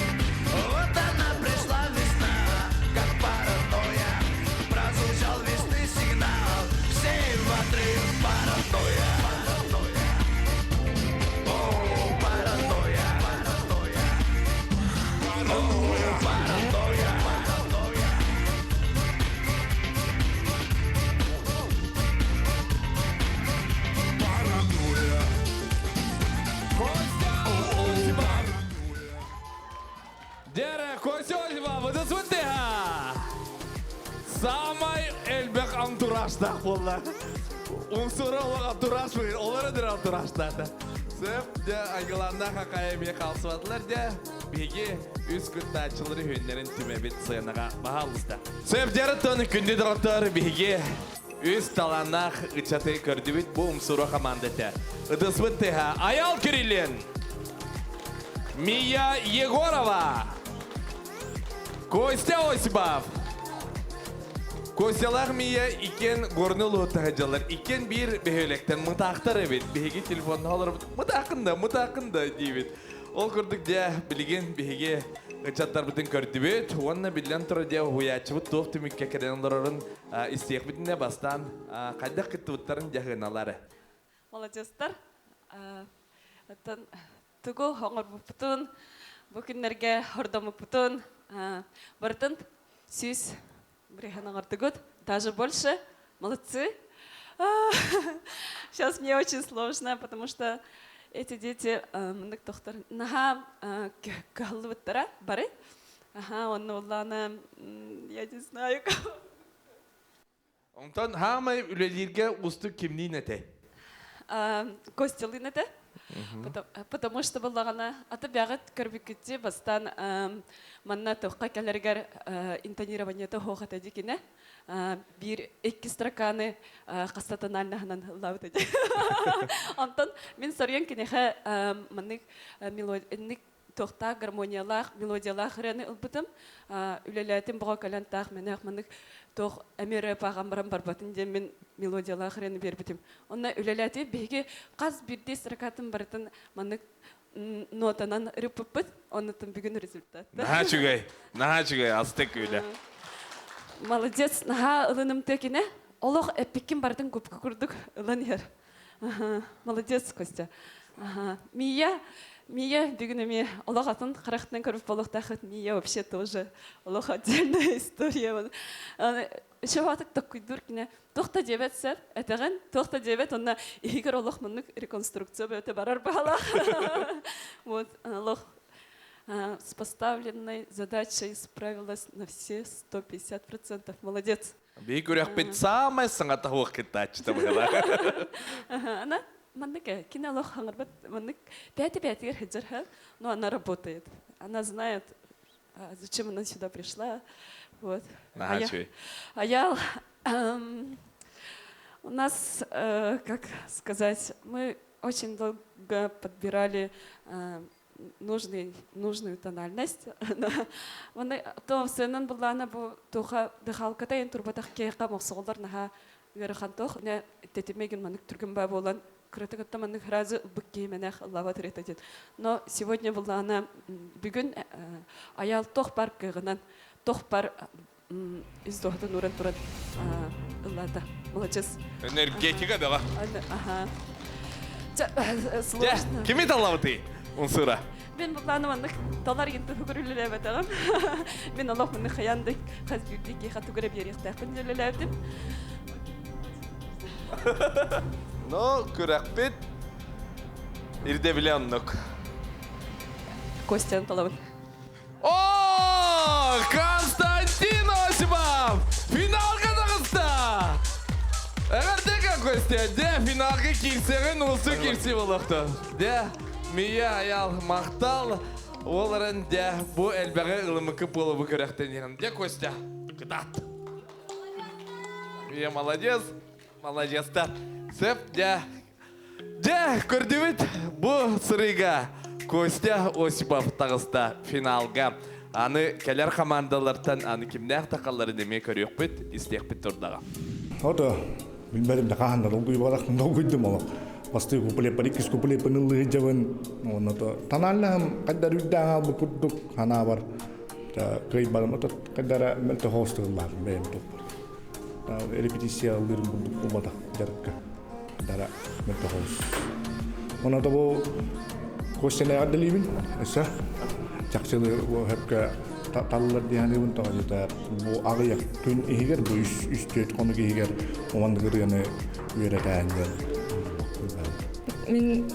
Вот она пришла весна, как паранойя. Прозвучал весны сигнал, все в отрыв. Паранойя. О, паранойя. О, паранойя. Паранойя. Дьэ, Костя Осипов, ытыс тыаһа! Саамай элбэх антуражтаах буолла. Умсура олох антураж быыр, олар өдөр антуражтаата. Сөп, дьэ, айгыланна хакая эмиэ хаалсыбатылар, дьэ, биһиги үс кыттааччылары хүннэрин түмэбит сыанаҕа баһаалыста. Сөп, дьарыттан күндү доҕоттор, биһиги үс талааннаах ыччаты көрдүбүт бу Умсура хамаандата. Ытыспыт тыаһа Аял Кириллин, Мия Егорова, Костя Осипов. Костялаах Мия иккиэн Горнай улууһуттан сылдьаллар. Иккиэн биир бөһүөлэктэн мытаахтар эбит. Биһиги телефонна олоробут. Мытааххын да, мытааххын да диибит. Ол курдук дьэ, билигин биһиги ыччаттарбытын көрдүбүт. Уонна биллэн турар дьэ, уһуйааччыбыт туох түмүккэ кэлэн олорорун истиэхпитинэ бастаан хайдах кыттыбыттарын дьаһыналар. Молодецтар. Оттон тугу оҥорбуппутун, бу күннэргэ ордоммуппутун барытын 100% оҥордугут, даже больше. Молодцы. Сейчас мне очень сложно, потому что эти дети мындык тохтор наһаа кыһаллыбыттара бары. Аха, онно уллаана я не знаю кого. Онтон хаамай үлэлииргэ устук кимниин этэй? Костялыын этэ. Потому что буллаҕына аты бэҕит көрбүккүтти бастаан манна туохха кэлэригэр интонированиета суох этэ дикинэ биир икки строканы хаста тональнаһынан ыллаабыт этэ. Онтон мин соруйан киниэхэ маннык мелодия туохтаах гармониялаах, мелодиялаах ырыаны ылбытым. Үлэлээтим боҕо кэлэн таах мэнээх маннык туох эмиэ ырыа пааҕан баран барбатын диэн мин мелодиялаах ырыаны биэрбитим. Онно үлэлээтибит биһиги хас биирдии строкатын барытын маннык нотанан ырыппыппыт. Оннуттан бүгүн результат. Наһаа үчүгэй, наһаа үчүгэй, астык үлэ. Молодец, наһаа ылынымтыа кинэ. Олох эппиккин барытын купка курдук ылан иһэр. Молодец, Костя. Мия, Мия бүгүн эмиэ олох атын харахтан көрүп буолуохтаахыт. Мия вообще тоже олох отдельная история. Шабатык токкуйдуур кине туох да диэбэт сэр, этэҕин, туох да диэбэт, онно иһигэр олох муннук реконструкция бөтө барар баһалаах. Вот, олох с поставленной задачей справилась на все 150%. Молодец. Бии күрэхпит самай саҥата суох кыттааччыта быһыылаах. Она маннык кини олох хаҥырбат маннык пяти пятигер сылдьар, но она работает. Она знает, зачем она сюда пришла. Вот. А я у нас, как сказать, мы очень долго подбирали нужный, нужную тональность. Оны то сынын буллана бу туха дыхалката ен турбатах кеха мохсоголор наха ыарахан тох не тетимеген манык түргөн ба болан кыраты кытта маннык сразу ылбык киһименэх лава третатит. Но сегодня буллана бүгүн аял тох бар кыгынан тох бар из дохтан уран туран ыллата. Молодец. Энергетика бөҕө. Ага. Сложно. Кими таллабытый? Унсыра. Мен булланы маннык талар ген туһугар үлэлээбэтэҕим. Мен олох маны хаян да хас биирдии киһиэхэ тугу эрэ биэриэхтээхпин үлэлээбитим. Ну, күрэхпит ирдэбилэ оннук. Костян талабын. О, Константин Осипов! Финалга таҕыста! Эҕэрдэ Костя, дьэ финалга киирсэҕин улсу киирси буолуохтун. Дьэ, Мия Аял махтал. Ол эрэн дьэ бу элбэҕи ылымыкы буолубу күрэхтэниэҕин. Дьэ, Костя, кытаат. Мия молодец, молодец-та. Сөп, дьэ, Дьэ, көрдүбүт бу сырыыга Костя Осипов таҕыста финалга. Аны кэлэр хамаандалартан аны кимнээх да халларын эмиэ көрүөхпүт, истиэхпит турдаҕа. Ото билбэтим да хаһан да долгуйбатах долгуйдум олох. Бастыы куплеппар иккис куплеппын ыллыы сылдьабын. Онно то тональнаһым хайдар үрдээн хаалбыт курдук санаабар кыайбарым ото хайдара мөлтөх оҕустугуллаатым бэйэм туппар. Репетиция ыллыырым курдук буолбатах дьарыкка. Дара мөлтөх олус. Онно да бу Костяны эҕэрдэлиибин. Өссө чахчылы өһөпкө таллар диэханыыбын тоҕо бу аҕыйах күн иһигэр бу үс үс түөрт хонук иһигэр уманнык ырыаны үөрэтээһин диэн. Мин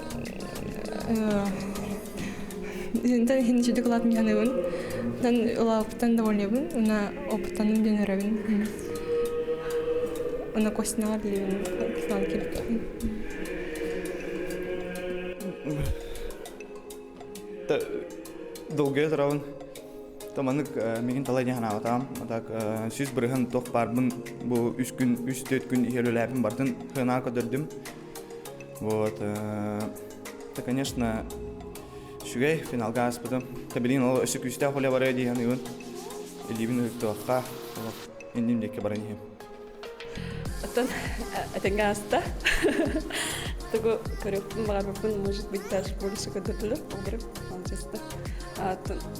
Интен иһин үчүгэй кылаатын дьаныыбын. Тан улааппыттан довольныбын. Уна опыттаным диэн өрөбүн. Уна Костинаҕа билибин финал кэлбитин. Долгуйа турабын. То маннык мигин талай диэн санаабатаҕым. Так 100% туох баарбын бу үс күн, үс түөрт күн иһэр үлэлээбин бартын хынаҕа көрдөрдүм. Вот, это, конечно, үчүгэй финалга ааспытым. Билигин ол өссө күүстээх үлэ барыа дии саныыбын. Илиибин ыһыктыбакка, инним диэки баран иһим. Оттон этэҥҥэ ааста. Тугу көрүөхпүн баҕарбыппын, может быть, даже больше көрдөрдүлэр. Олору, честно.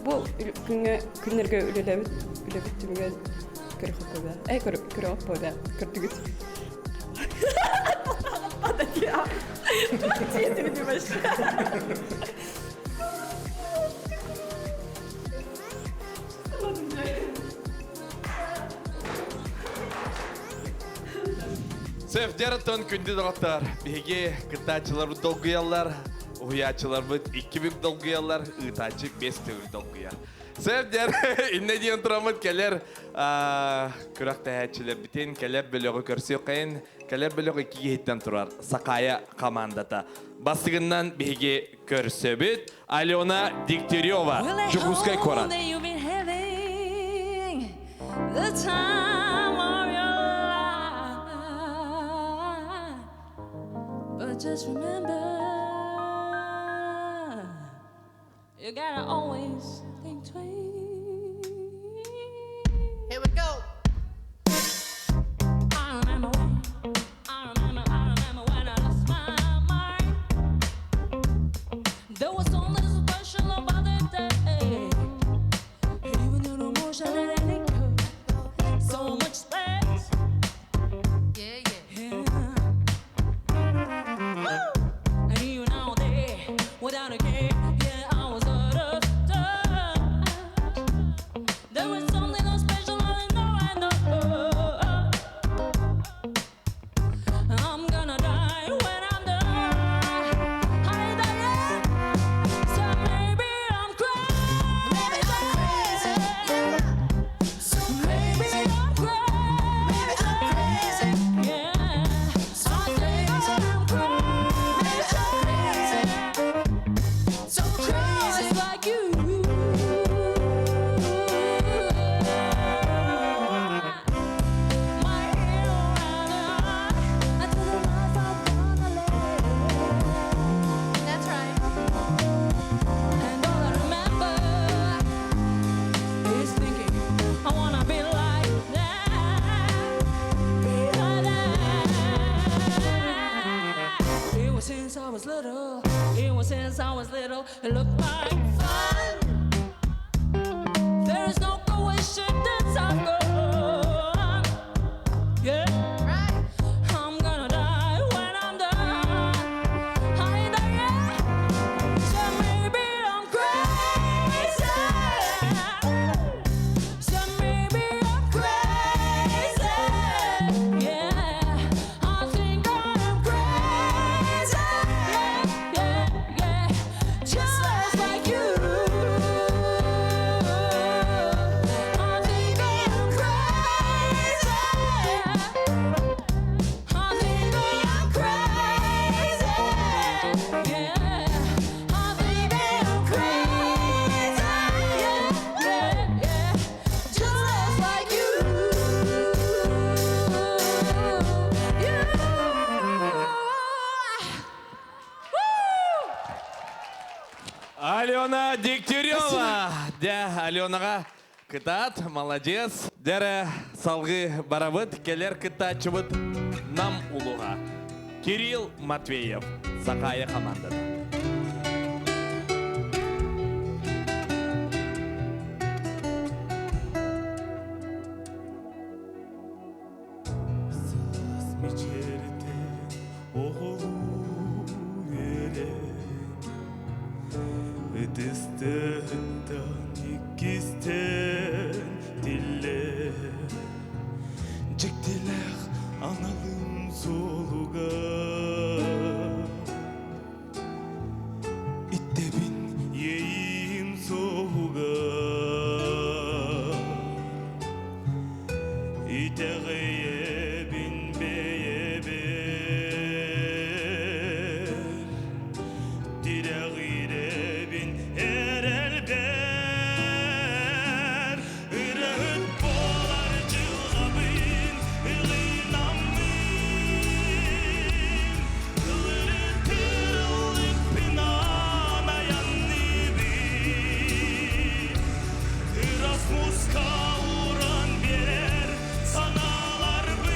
Бу күҥҥэ күннэргэ үлэлээбит үлэбит түмүгэр көрүөхпүт Эй, көрүөхпүт көрдүгүт. Сефдераттан күндү доҕоттор, биһиги кыттааччыларбыт долгуйаллар, уһуйааччыларбыт икки бүк долгуйаллар, ыытааччы бес төгүл долгуйар. Сөп инне диэн тураммыт кэлэр күрэхтэһээччилэрбитин, кэлэр бөлөҕү көрсүөххэйин, кэлэр бөлөх икки киһиттэн турар Сакая командата. Бастыгынан биһиги көрсөбүт Алена Дегтярева, Дьокуускай куорат. You've been having the time of your life. But just remember, you gotta always think twice. Here we go. I remember, I remember, I remember when I lost my mind. There was something special about that day. Even though the motion and liquor, so much space. Yeah. Woo! And even out there, without a care, yeah, I was out of touch. There was something so special, I know, I know. I'm gonna die when I'm done. I die, so maybe I'm crazy. Maybe I'm crazy. Yeah. So Maybe crazy. I'm crazy. Maybe I'm crazy. Yeah. So I think crazy. I'm Maybe I'm crazy. crazy. So crazy. Just like you. My hero and I to the life I wanna live. That's right. And all I remember is thinking I wanna be like that, be like that. It was since I was little, it was since I was little, it looked like fun. There is no coincidence I've gone. Yeah. Right. I'm gonna die when I'm done. I ain't done yet. So maybe I'm crazy. So maybe I'm crazy. Yeah, I think I'm crazy. Yeah. Just like you. I think I'm crazy. I think I'm crazy. Yeah, I think I'm crazy. Yeah. Just like you. You. Woo! Алена Дегтярева. Дьэ, Аленаҕа кытаат, молодец. Дьэ, салгыы барабыт, кэлэр кыттааччыбыт Нам улууһа. Кирилл Матвеев, Сахая командата. Сылаас мичээртэн оҕолуу үөрэн Ытыс тыаһыттан иккистээн тиллэн Дьиктилээх аналым суолугар Иттэбин иэйиим суоһугар Итэҕэйэбин бэйэбэр Тирэҕирэбин эрэлбэр Ырыаһыт буолар дьылҕабын ылынаммын Ыллыыр ыллыкпынан айанныыбын Ыраас мууска ууран биэрэр санааларбын.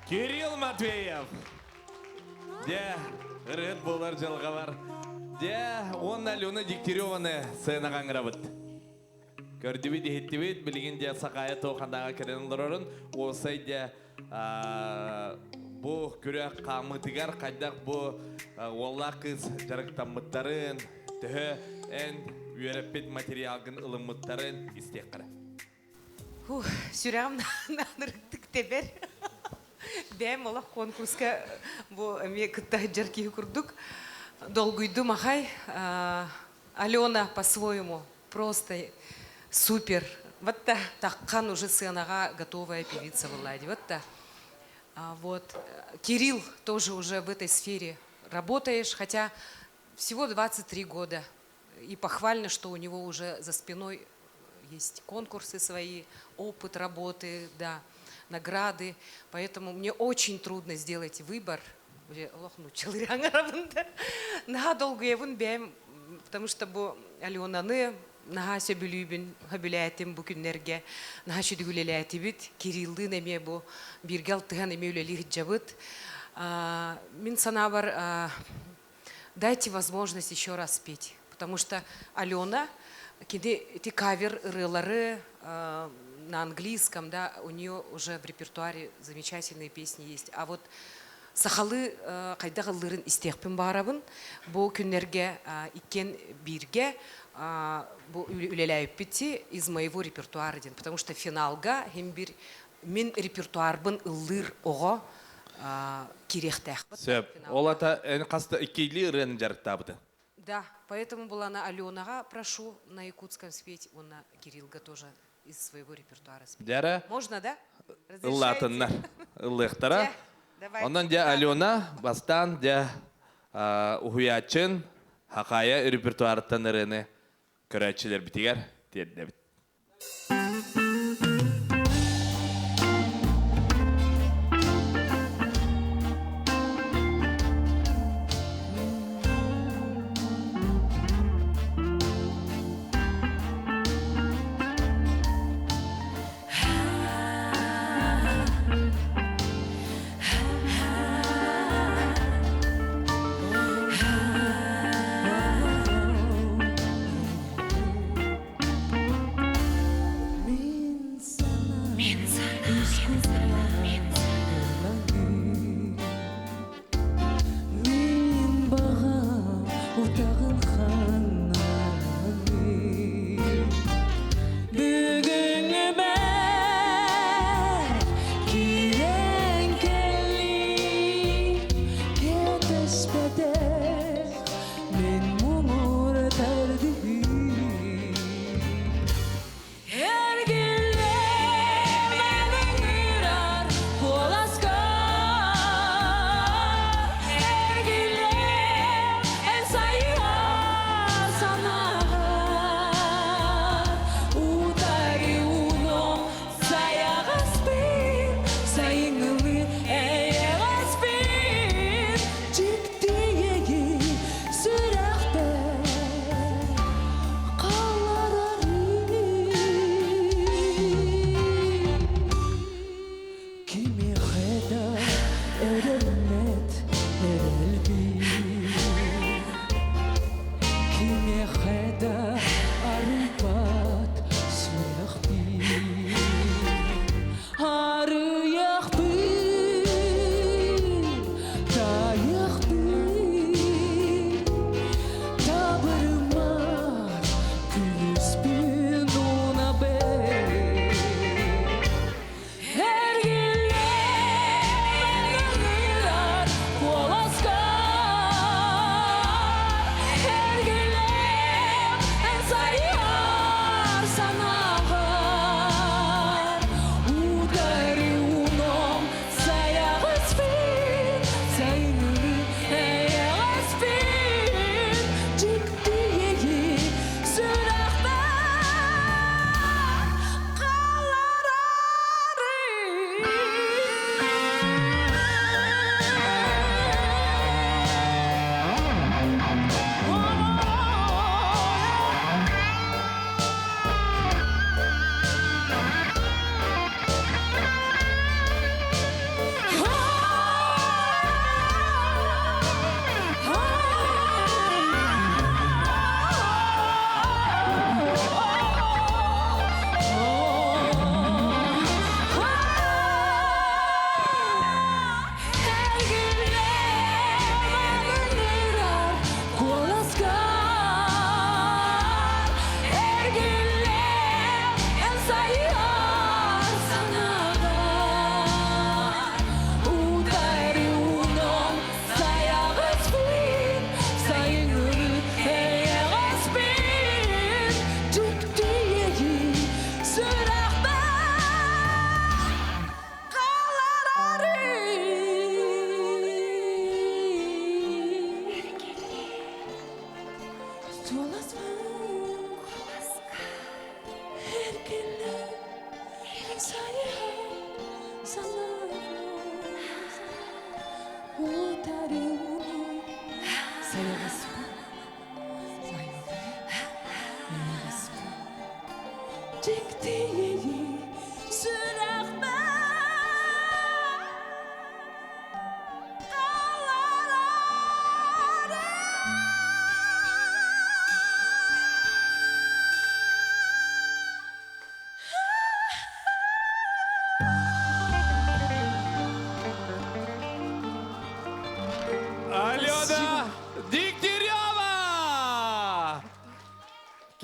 Кирилл Матвеев. Дьэ, ырыат буолар дьылҕабар. Дьэ, уонна Алена Дегтяреваны сценаҕа ыҥырабыт. Көрдүбүт, иһиттибит, билигин дьэ Сахаайа Туоханааҕа кэлэн олорорун, уопсай дьэ бу күрэх хаамыытыгар хайдах бу уоллаах кыыс дьарыктаммыттарын, төһө эн үөрэппит материалгын ылыммыттарын истиэххэ эрэ. Сүрэҕим нанырыктык тэбэр. Бэйэм олох конкурска бу эмиэ кытта сылдьар киһи курдук долгуйдум ахай. Алена по-своему просто супер. Вот та таххан уже сценаға готовая певица была. Вот та. Вот. Кирилл тоже уже в этой сфере работаешь, хотя всего 23 года. И похвально, что у него уже за спиной есть конкурсы свои, опыт работы, да, награды. Поэтому мне очень трудно сделать выбор. Наһаа долгуйабын бэйэм, потому что бу Аленаны наһаа сөбүлүүбүн, сөбүлээтим бу күннэргэ. Наһаа сүдүгүлэлээтибит. Кириллыын эмиэ бу бииргэ алтыһан эмиэ үлэлии сылдьабыт. Мин санаабар дайте возможность еще раз спеть. Потому что Алена, кини эти кавер ырыалары на английском, да, у нее уже в репертуаре замечательные песни есть. А вот сахалыы хайдах ыллыырын истиэхпин баарабын. Бу күннэргэ иккиэн бииргэ бу үлэлээбиппит из моего репертуара диэн. Потому что финалга хим бир мин репертуарбын ыллыыр оҕо кириэхтээхпит. Сөп. Ол ата эн хаста иккилии ырыаны дьарыктаабыты? Да, поэтому была на Аленаға прошу на якутском спеть, он на Кириллга тоже из своего репертуара спеть. Дьара. Можно, да? Ыллаатыннар. Ыллыахтара. Онон дьэ Алена бастаан дьэ уһуйааччын Хахая репертуарыттан ырыаны көрөөччүлэрбитигэр тиэрдэбит.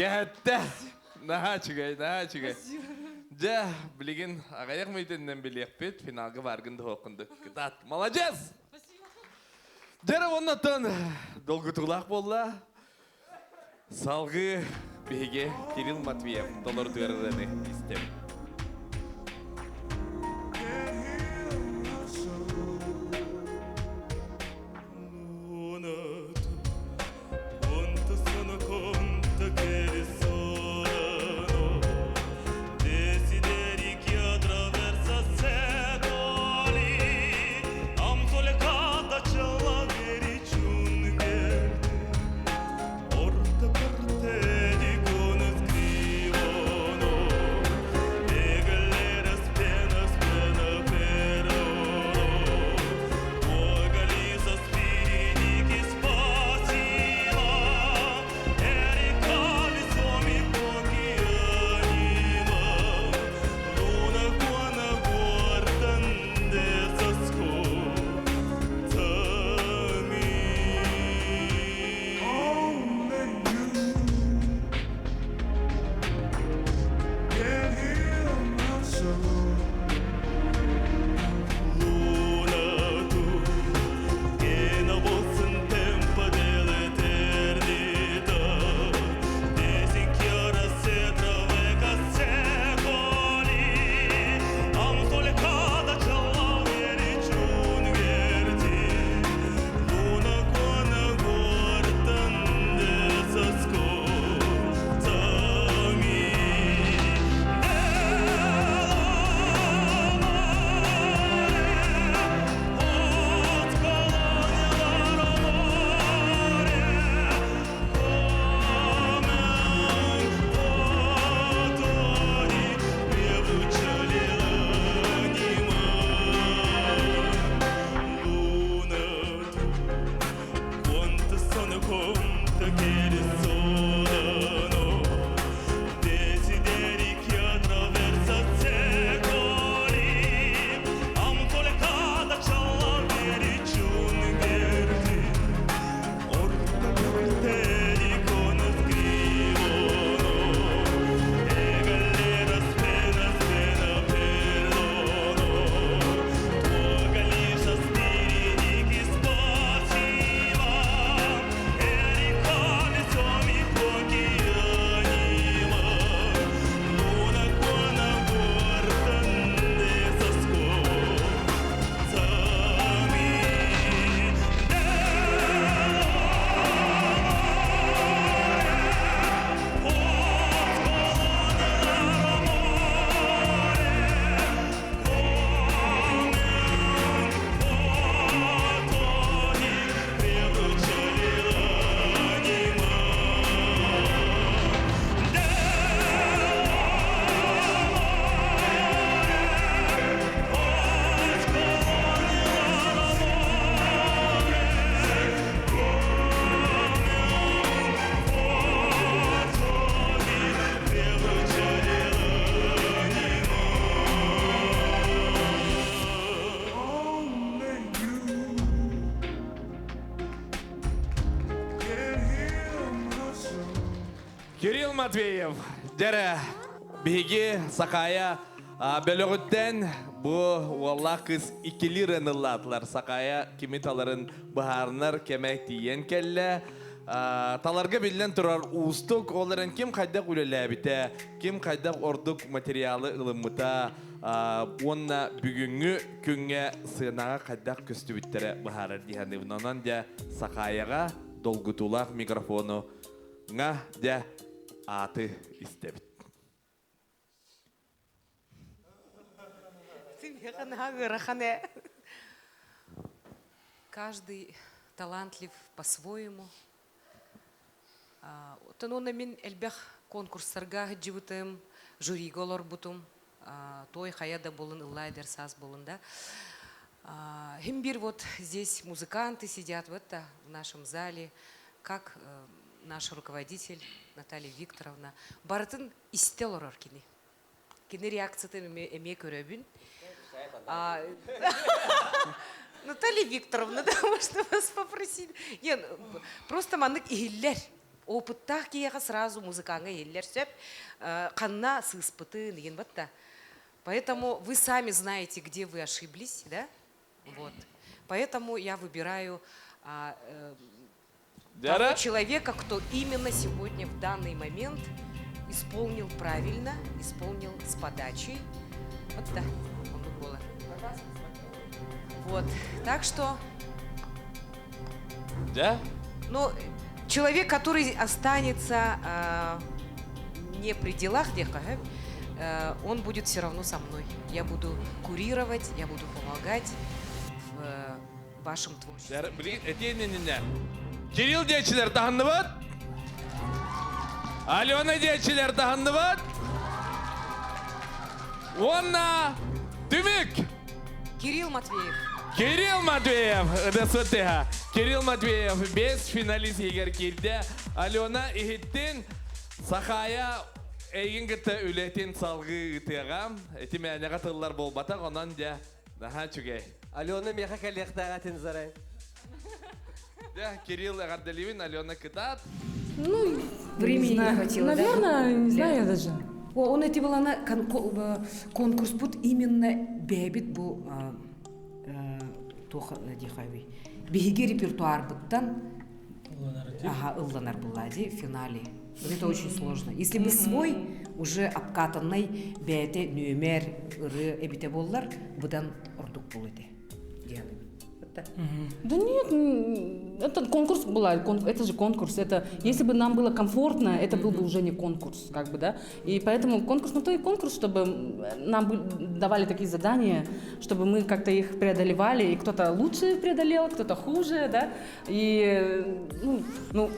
Кэһэттэ. Наһаа үчүгэй, наһаа үчүгэй. Дьэ, билигин аҕыйах мүнүүтүнэн билиэхпит, финалга бааргын да да. Кытаат, молодец! Дьэ, оннотон долгутуулаах буолла. Салгыы биһиги Кирилл Матвеев толорутугар ырыаны истэбит. Quanto sono conto che risuonano desideri che attraversa secoli am sole cada cella che ricciun Porta per te dicono scrivono e galera spena spena per loro Уголи спириники спасила, Эрикали соми поки анима, Луна куана гуартан де саско, Only you can heal my soul. Luna tu, che non fosse un tempo dell'eternità, te si chiara se trove secoli, am sole cada cialla vericiun verdi, luna buona guardande s'ascoltami. Quanto sono conto che risuonano desideri che attraversa secoli am sole cada cialla vericiun verdi orta per te dicono scrivono e galera spena spena perdono tua galisha spiriniki spasiva Ericali somi pochi anima Luna buona guardande s'ascoltami Only you can heal my soul. Кирилл Матвеев, дәрі биһиги Сакая бөлөҕүттэн бу уоллаах кыыс иккилии ырыаныллаатылар. Сакая кими таларын быһаарынар кэмэ тиийэн кэллэ. Таларга биллэн турар уустук, ол эрэн ким хайдах үлэлээбитэ, ким хайдах ордук материалы ылыммыта уонна бүгүҥҥү күҥҥэ сыанаҕа хайдах көстүбүттэрэ быһаарар дии саныыбын. Онон дьэ Сахаяҕа долгутуулаах микрофону ҥа дьэ ааты истэбит. Каждый талантлив по-своему. Оттон уонна мин элбэх конкурстарга сылдьыбытым, жюрига олорбутум. Той хайа да буолун, ыллаа эдэр саас буолун да. Химбир вот здесь музыканты сидят вот да, в нашем зале, как наш руководитель Наталья Викторовна. Барытын истэ олорор кини. Кини реакциятын эмиэ көрөбүн. Наталья Викторовна, да, можно вас попросить? Не, просто маннык иһиллэр. Опыттаах киһиэхэ сразу музыкаҥа иһиллэр сөп. Ханна сыыспытын игин батта. Поэтому вы сами знаете, где вы ошиблись, да? Вот. Поэтому я выбираю того человека, кто именно сегодня в данный момент исполнил правильно, исполнил с подачей. Вот да, он было. Вот, так что... Да? Ну, человек, который останется не при делах, он будет все равно со мной. Я буду курировать, я буду помогать в вашем творчестве. Кирилл диэччилэр таһынныбыт? Алена диэччилэр таһынныбыт? Уонна түмүк! Кирилл Матвеев. Кирилл Матвеев, ДСТ. Кирилл Матвеев бес финалист егер кирде. Алена иһиттин Сахая эйигин кытта үлэтин салгыы ыытыаҕа. Ити мээнэҕэ тыллар буолбатах, онон дьэ, наһаа үчүгэй. Алена миэхэ кэлиэхтээҕэтин зарай. Дьэ, Кирилл эҕэрдэлиибин, Алена кытаат. Ну, времени не хватило, Наверное, да? не знаю я даже. О, он эти была конкурс бут именно бэйэбит бу туох диэхаби. Биһиги репертуарбыттан ага, ылланар была ди в финале. Вот это очень сложно. Если бы свой уже обкатанный бэйэтэ нүөмэр ырыа эбитэ буоллар, быдан ордук буолуо этэ. Да нет, это конкурс была, это же конкурс. Это, если бы нам было комфортно, это был бы уже не конкурс, как бы, да. И поэтому конкурс на то и конкурс, чтобы нам давали такие задания, чтобы мы как-то их преодолевали, и кто-то лучше преодолел, кто-то хуже, да. И, ну,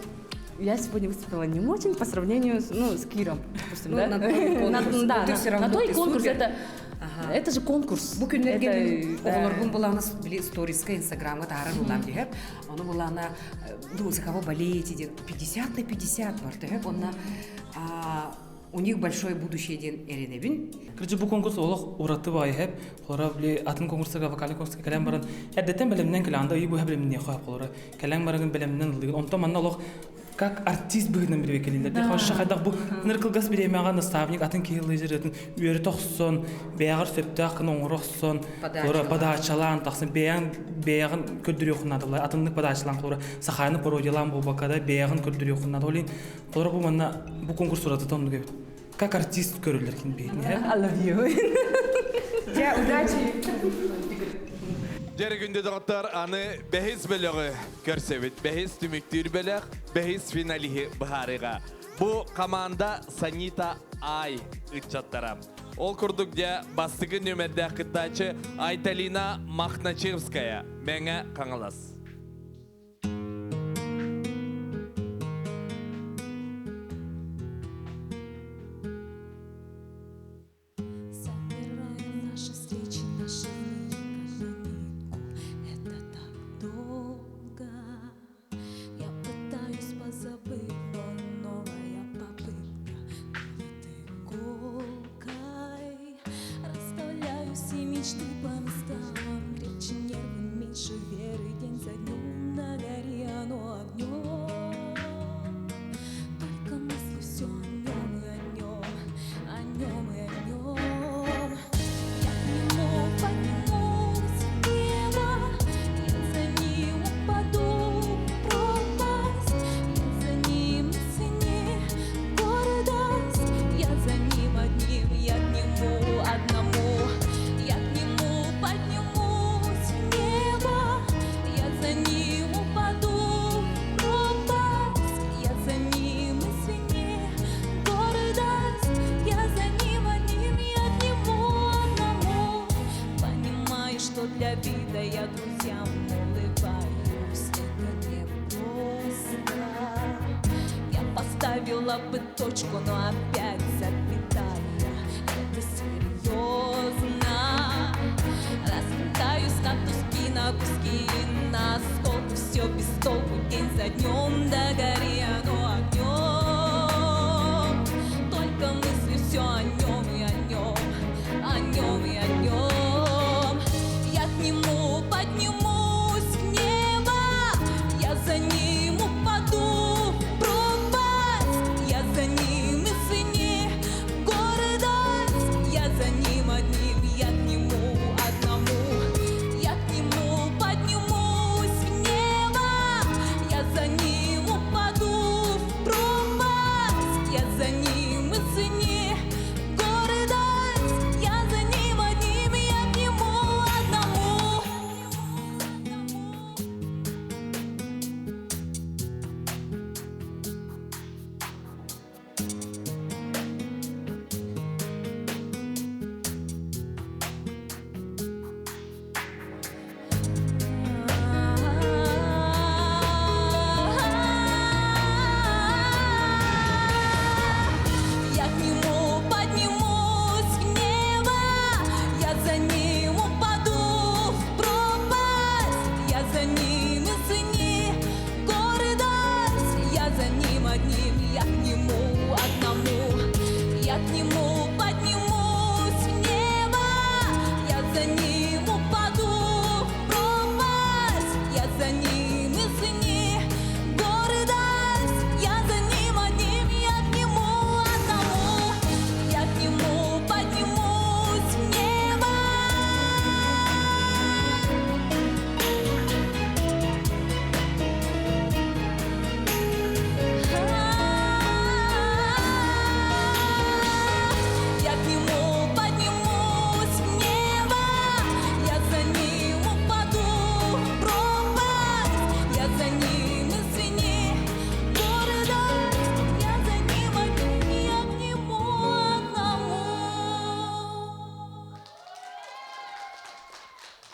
я сегодня выступила не очень по сравнению с, ну, с Киром, допустим, ну, да? На той конкурс. На, да, ты все равно на той ты конкурс супер. это, Ага. это же конкурс. Бу күннэргэ Это, да. оҕолорбун былаана били сториска инстаграмга таһаарар буоллаам диһэп. Ону былаана ну, за кого болеете диэн 50 на 50 бар төһөп. Онна у них большое будущее диэн эрэнэбин. Короче, бу конкурс олох ураты баайы холора били атын конкурстарга вокальный конкурска кэлэн баран эрдэттэн бэлэмнэн кэлэн ый быһа бэлэмнээ хоп холора кэлэн барагын бэлэмнэн ылыгын онтон манна олох как артист быһыынан билбе келилер ди хош хайдах бу ныр кылгас биремега наставник атын киһи үөрэ тохсон бэйэҕэр сөптөөх кына оҥорохсон холора подачалаан тахсын бэйэҥ бэйэҕин көрдөрүөххүн атыннык подачалаан холора сахааны пародиялаан буолбакка бэйэҕин көрдөрүөххүн олин холора бу манна бу конкурс ураты тоннук эбит как артист көрүллэр кин бэйэтин I love you. Дьэ, удачи! Дьэ күндү доҕоттор аны бэһис бөлөҕү көрсөбүт. Бэһис түмүктүүр бөлөх, бэһис финалиһы быһаарыаҕа. Бу команда Санита Ай ыччаттара. Ол курдук дьэ бастакы нүөмэрдээх кыттааччы Айталина Махначевская, Мэҥэ Хаҥалас. Собираем наши встречи, наши дни, как на нитку. Это так долго. Я пытаюсь позабыть, но новая попытка колет иголкой. Расставляю все мечты по местам. Крепче нервы, меньше веры. День за днем на горе оно огнем. Только мысли все о нем и о нем, о нем и о нем. Я к нему поднимусь в небо, я за ним упаду в пропасть, я за ним цени гордость, я за ним одним, я к нему одному, я к нему поднимусь в небо, я за ним упаду в пропасть, я за ним извини гордость, я за ним одним, я к нему одному. Понимаю, что для вида я друзьям улыбаюсь, это непросто. Я поставила бы точку, но опять запятая. Это серьезно. Распадаюсь на куски, на куски, на осколки, все без толку, день за днем, да гори оно огнем. Только мысли все о нем и о нем, о нем и о нем. Я к нему поднимусь в небо, я за ним упаду в пропасть.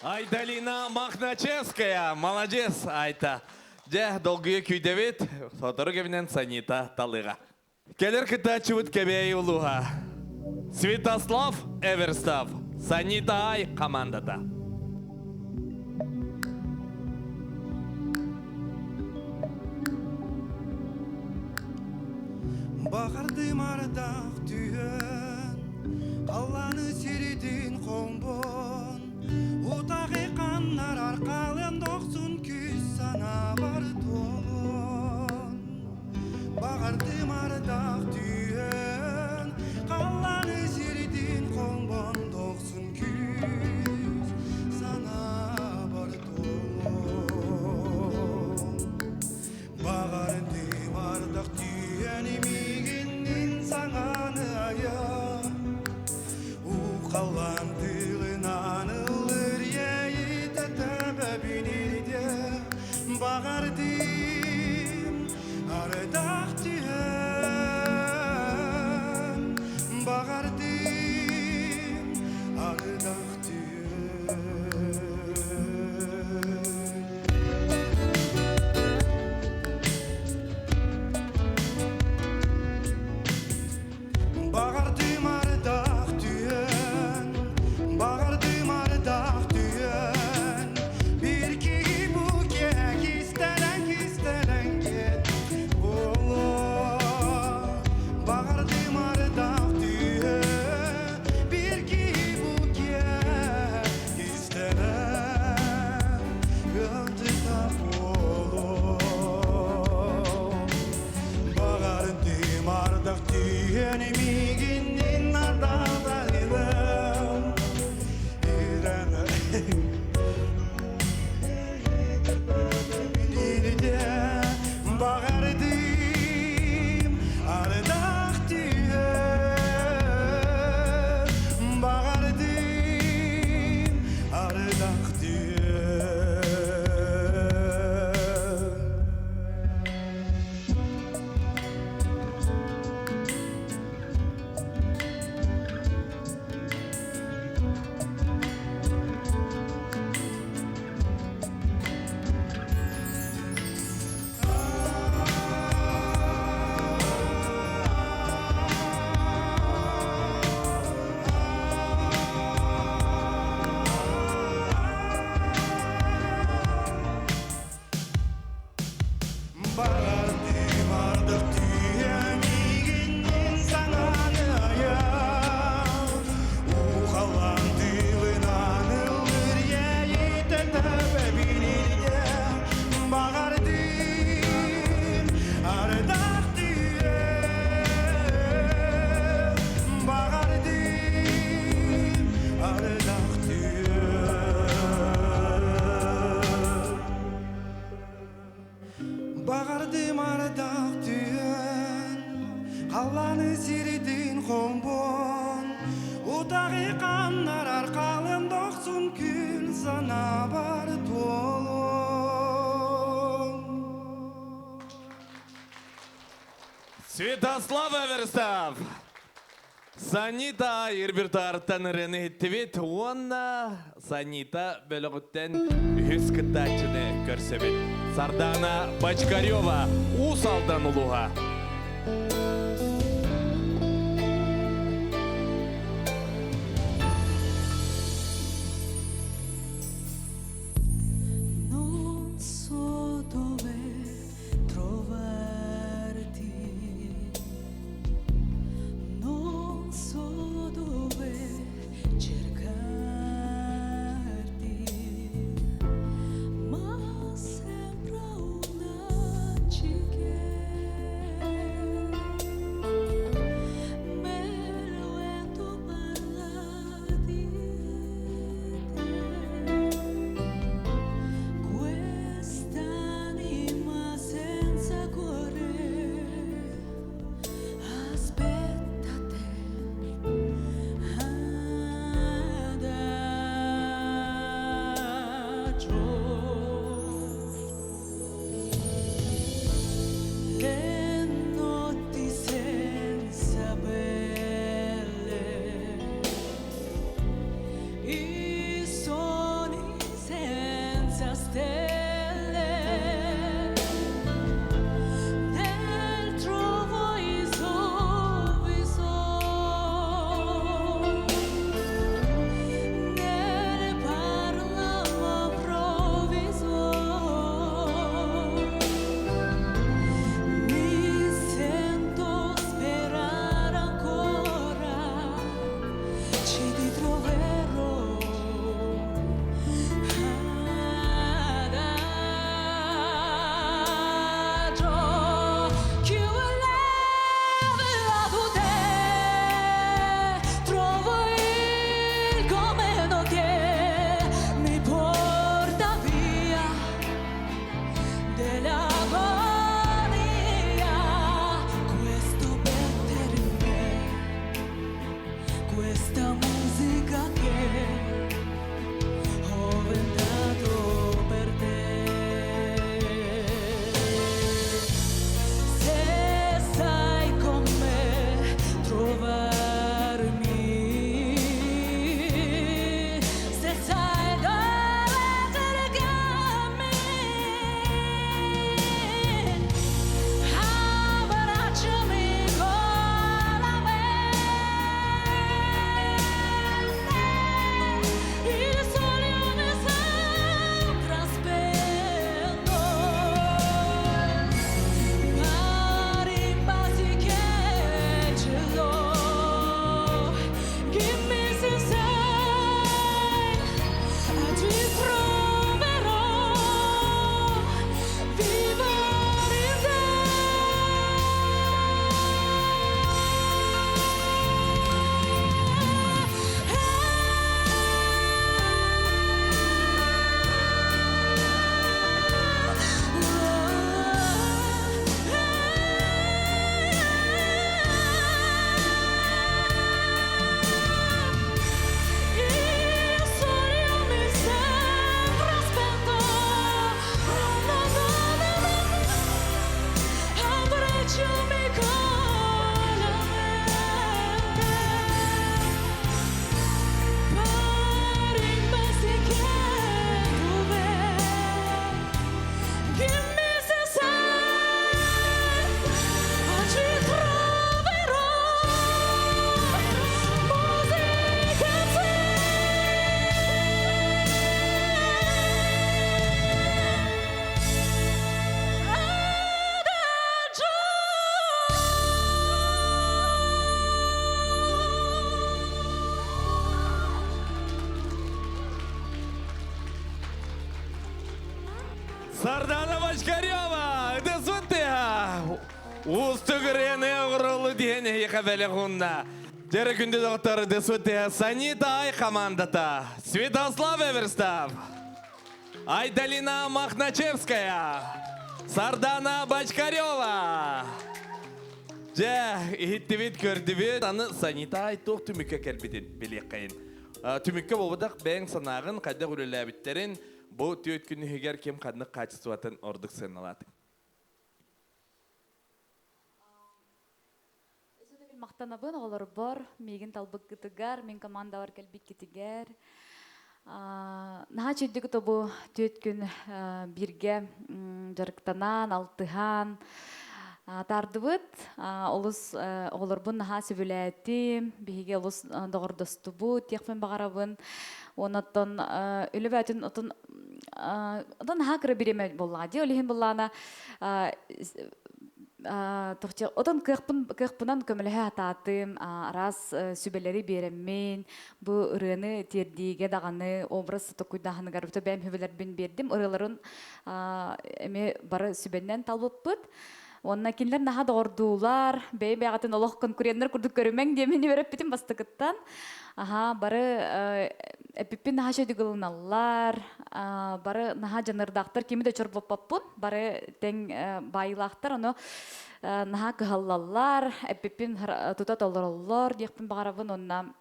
Айдалина Махначевская. Молодец, Айта. Дьэ, долгуйа күүтэбит. Сотору кэминэн Санита талыга. Кэлэр кытааччыбыт Кэбээйи улууһа. Святослав Эверстов. Санита Ай командата. Баҕардым ардах түһэн, халлааны сиритин хоҥбон, утаҕы ханнар архалын дохсун күүс санаабар туолуон. Баҕардым ардах түһэн, халлааны сиритин хоҥбон дохсун күүс санаабар туолуон. Баҕардым ардах түһэн миигиннин саҥаны айа, Ухалан тылынан ылыр иэйитэ төбөбүн илдьэ. Баҕардым ардах түһэн, баҕардым ардах түһэн. Баҕардым ардах түһэн, баҕардым ардах түһэн, bir киһи бу кистэлэҥ кистэлэҥ киэт буолуо. Баҕардым ардах түһэн, bir киһи бу кистэлэҥ ыалдьыта буолуо. Баҕардым ардах түһэн миигиннин ардатайдым. Билирде баҕардым ардах түһэн, баҕардым ардах түһэн. Баҕардым ардах түһэн миигиннин саҥаны айан, Ухалан тылынан ыллыр иэйитэ төбөбүн илдьэ. Баҕардым ардах түһэн, баҕардым ардах түһэн. Баҕардым ардах түһэн, халлааны сиритин хоҥбон, утаҕы ханнар архалын дохсун күн санаабар туолуон. Святослав Эверстов. Санита Ирбертартан ырыаны иһиттибит уонна Санита бөлөҕүттэн үһүс кыттааччыны көрсөбүт. Сардана Бочкарева, Уус Алдан улууһа. Non so dove trovarti, non so dove cercarti, ma sembra una cichera. Сардана Бочкарева, ДСВТ! Уустук ырыаны оҕурулу диэн эһиэхэ бэлэх уунна. Дьэрэ күндү доҕоттор, ДСВТ Санита Ай командата, Святослав Эверстов, Айдалина Махначевская, Сардана Бочкарева. Дьэ, иһиттибит, көрдүбүт. Аны Санита Ай туох түмүккэ кэлбитин билиэххэйин. Түмүккэ буолбатах бэйэҥ санааҕын, хайдах үлэлээбиттэрин, бу түөрт күн иһигэр ким ханнык хаачыстыбатын ордук сыаналаатыҥ? Махтанабын оҕолорбор, миигин талбыккытыгар, мин командабар кэлбиккитигэр. Наһаа үчүгдүк тобу түөрт күн бииргэ дьарыктанан, алтыһан тардыбыт. Олус оҕолорбун наһаа сөбүлээтим, биһиги олус доҕордостубут диэхпин баҕарабын. Онон үлэ бээтин отон отон наһаа кыра бириэмэ буоллаҕа дии. Ол иһин буллаана отон кыахпын кыахпынан көмөлөһө сатаатым, араас сүбэлэри биэрэммин, бу ырыаны тиэрдиигэ даҕаны образ токуйдааһыныгар бэйэм сүбэлэрбин биэрдим. Ырыаларын эмиэ бары сүбэннэн талбыппыт. Уонна кинилэр наһаа доҕордуулар, бэйэ-бэйэҕитин олох конкуреннар курдук көрүмэҥ диэмин үөрэппитим бастакыттан. Аһаа, бары эппиппин наһаа үчүгэй ылыналлар, бары наһаа дьаныардаахтар, кими да чорбоппоппун, бары тэҥ баайыылаахтар, ону наһаа кыһаллаллар, эппиппин тута толороллор диэхпин баҕарабын уонна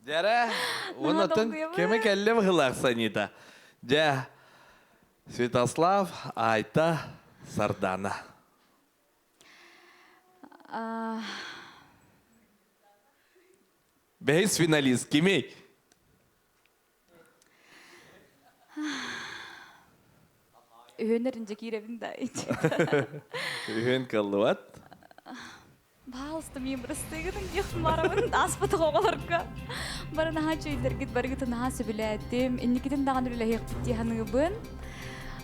Дьэрэ, онотон кэми кэллэ быһылаах Санита. Дьэ, Святослав, Айта, Сардана. Бэһис финалист кимий? Үһүөннэр инже киирэбин да. Үһүөн кыллыбат. Пожалуйста, мин бырастыгытын диэх барабын ааспатах оҕолорго. Бары наһаа үчүгэйдэргит, барыгытын наһаа сөбүлээтим. Инникитин даҕаны үлэлэһиэхпит дии саныыбын.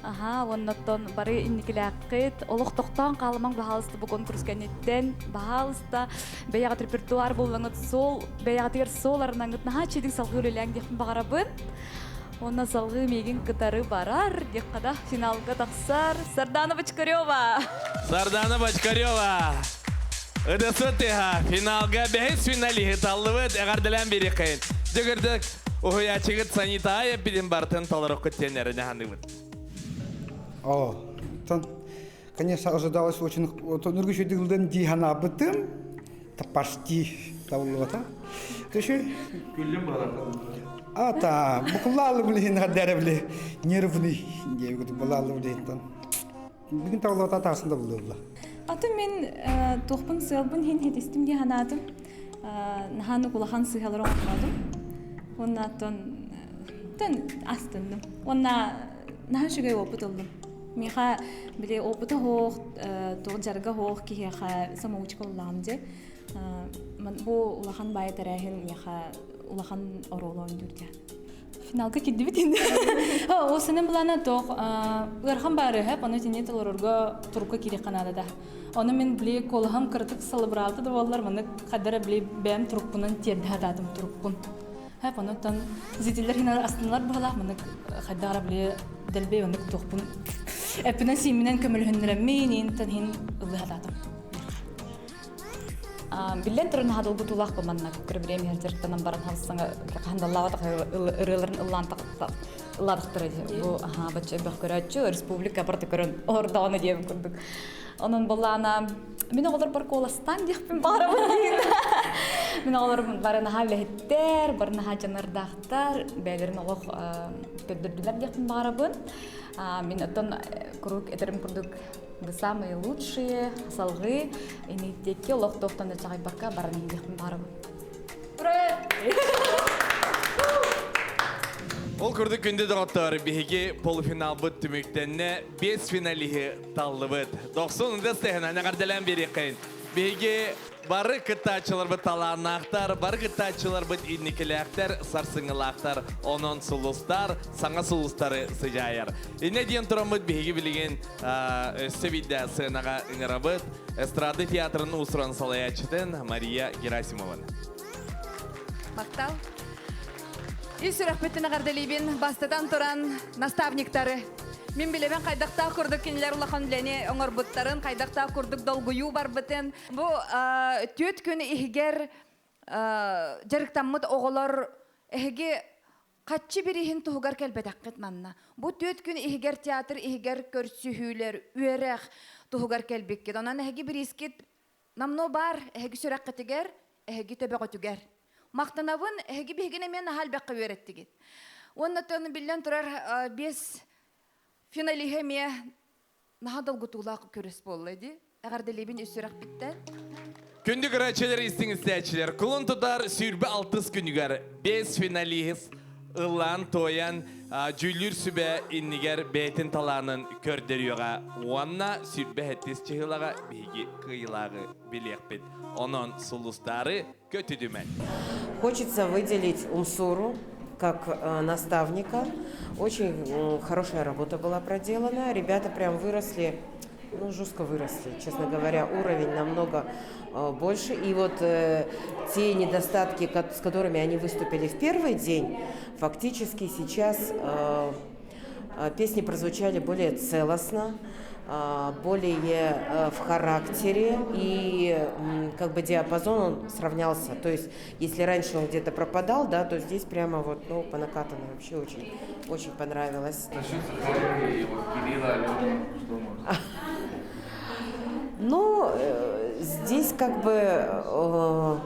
Аха, онноттон бары инникилээххит. Олох тохтоон хаалымаҥ, баһаалыста, бу конкурс кэнниттэн. Баһаалыста, бэйэҕит репертуар буллаҥыт, суол, бэйэҕитигэр суол арынаҥыт наһаа үчүгэйдик салгыы үлэлээҥ диэхпин баҕарабын. Уонна салгыы миигин кытары барар, диэххэ да, финалга тахсар Сардана Бочкарева! Сардана Бочкарева! ЫДСТ финалга бэһис финалиһы таллыбыт, эҕэрдэлээн биэриэххэйин. Дьөгүрдүк уһуйааччыгыт Санита эппитин барытын толоруккут диэн эрэнэ саныыбыт. О, тон, конечно, ожидалось очень, нургүшүдүгүлден дии санаабытым, почти табыллыбата. Төшө Күллүм балар. Ата, букуллаалы билин хаддара били нервный диэбит булаалы билин. Бүгүн табыллыбата таасында буллулла. Аты мин туохпун сыалбын хин хитистим дии санаатым. Наһааны улахан сыһалар оҥордум. Уонна тон тон астынным. Уонна наһаа үчүгэй опыт ыллым. Миэхэ били опыта хоох, туох дьарга хоох киһиэхэ самоучка уллаҕым дьэ. Бу улахан баайа тэрээһин миэхэ улахан оруолу оонньуур дьэ. Финалга кирдибит инде. Ол сенен булана тох ыархан бары хэп, ону тини толорорго турукка кириэххэ наада да. Ону мин били колоһам кыратык салыбыраалта да буоллар, маны хаддара били бэйэм турукпунан тиэрдэ хатаатым турукпун. Хэп, онуттан зрителлер хинар астыналар быһалаах, маны хайдара били дэлбэй оннук туохпун эппинэн сиимминэн көмөлөһүннэрэммин, интэн хин ыллыы хатаатым. Биллэн туран наһаа долгутуулаах бу манна көрө бириэмэ дьарыктанан баран халсаҥа хаһандаллаабатах ырыаларын ыллаан ыллаатахтара бу аһаа бачча элбэх көрөөччү республика барыта көрөн олордоҕуна диэбин курдук. Онон боллаана мин оҕолорбор куоластаан диэхпин баҕарабын диин. Мин оҕолорум бары наһаа үлэһиттэр, бары наһаа дьаныардаахтар, бэйэлэрин олох көрдөрдүлэр диэхпин баҕарабын. Мин оттон куруук этэрим курдук Вы самые лучшие, салгыы инниттиэкки олохтоохтон да чаҕыйбакка баран иһиэхпин баҕарабын. Ол курдук күндү доҕоттор, биһиги полуфиналбыт түмүктэннэ, 5 финалиһы таллыбыт. Дохсун ындас тэһэн эҕэрдэлээн биэриэххэйин. Биһиги Бары кыттааччыларбыт талааннаахтар, бары кыттааччыларбыт инникилээхтэр, сарсыҥҥылаахтар, онон сулустар, саҥа сулустары сыдьаайар. Иннэ диэн тураммыт биһиги билигин өссө биирдэ сценаҕа ыҥырабыт эстрада театрын уусуран салайааччытын Мария Герасимованы. Махтал. Ис сүрэхпиттэн эҕэрдэлиибин бастатан туран наставниктары. Мин билэбин хайдахтаах курдук кинилэр улахан үлэни оҥорбуттарын, хайдахтаах курдук долгуйуу барбытын. Бу түөрт күн иһигэр дьарыктаммыт оҕолор эһиги хаччы бирииһин туһугар кэлбэтэххит манна. Бу түөрт күн иһигэр театр иһигэр көрсүһүүлэр, үөрэх туһугар кэлбиккит. Онон эһиги бириискит намно бар эһиги сүрэххитигэр, эһиги төбөҕүтүгэр. Махтанабын, эһиги биһигин эмиэ наһаа элбэххэ үөрэттигит. Уонна тон биллэн турар биэс финалиһы эмиэ наһаа долгутуулаах көрүс буолла дии. Эҕэрдэлиибин үс сүрэхпиттэн. Күндү көрөөччүлэр, истиҥ истээччилэр, кулун тутар сүүрбэ алтыс күнүгэр бес финалист ыллаан туойан дьүүллүүр сүбэ иннигэр бэйэтин талаанын көрдөрүөҕэ уонна сүүрбэ сэттис чыһыылаҕа биһиги кыайыылааҕы билиэхпит. Онон сулустаары көтүтүмэн. Хочется выделить Умсуру как наставника. Очень хорошая работа была проделана. Ребята прям выросли, ну, жестко выросли, честно говоря, уровень намного больше. И вот те недостатки, с которыми они выступили в первый день, фактически сейчас песни прозвучали более целостно, более в характере, и как бы диапазон он сравнялся. То есть, если раньше он где-то пропадал, да, то здесь прямо вот, ну, по накатанной вообще очень, очень понравилось. Насчет Захарки и вот Кирилла, Алены, что можно? Ну, здесь как бы,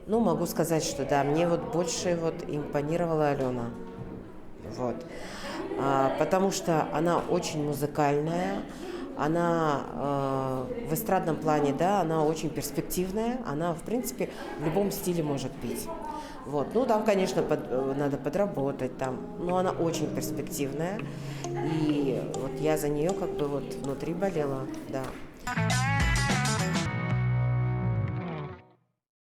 ну, могу сказать, что да, мне вот больше вот импонировала Алена. Вот. Потому что она очень музыкальная, она в эстрадном плане, да, она очень перспективная, она, в принципе, в любом стиле может петь. Вот. Ну, там, конечно, надо подработать, там, но она очень перспективная. И вот я за нее как бы вот внутри болела, да.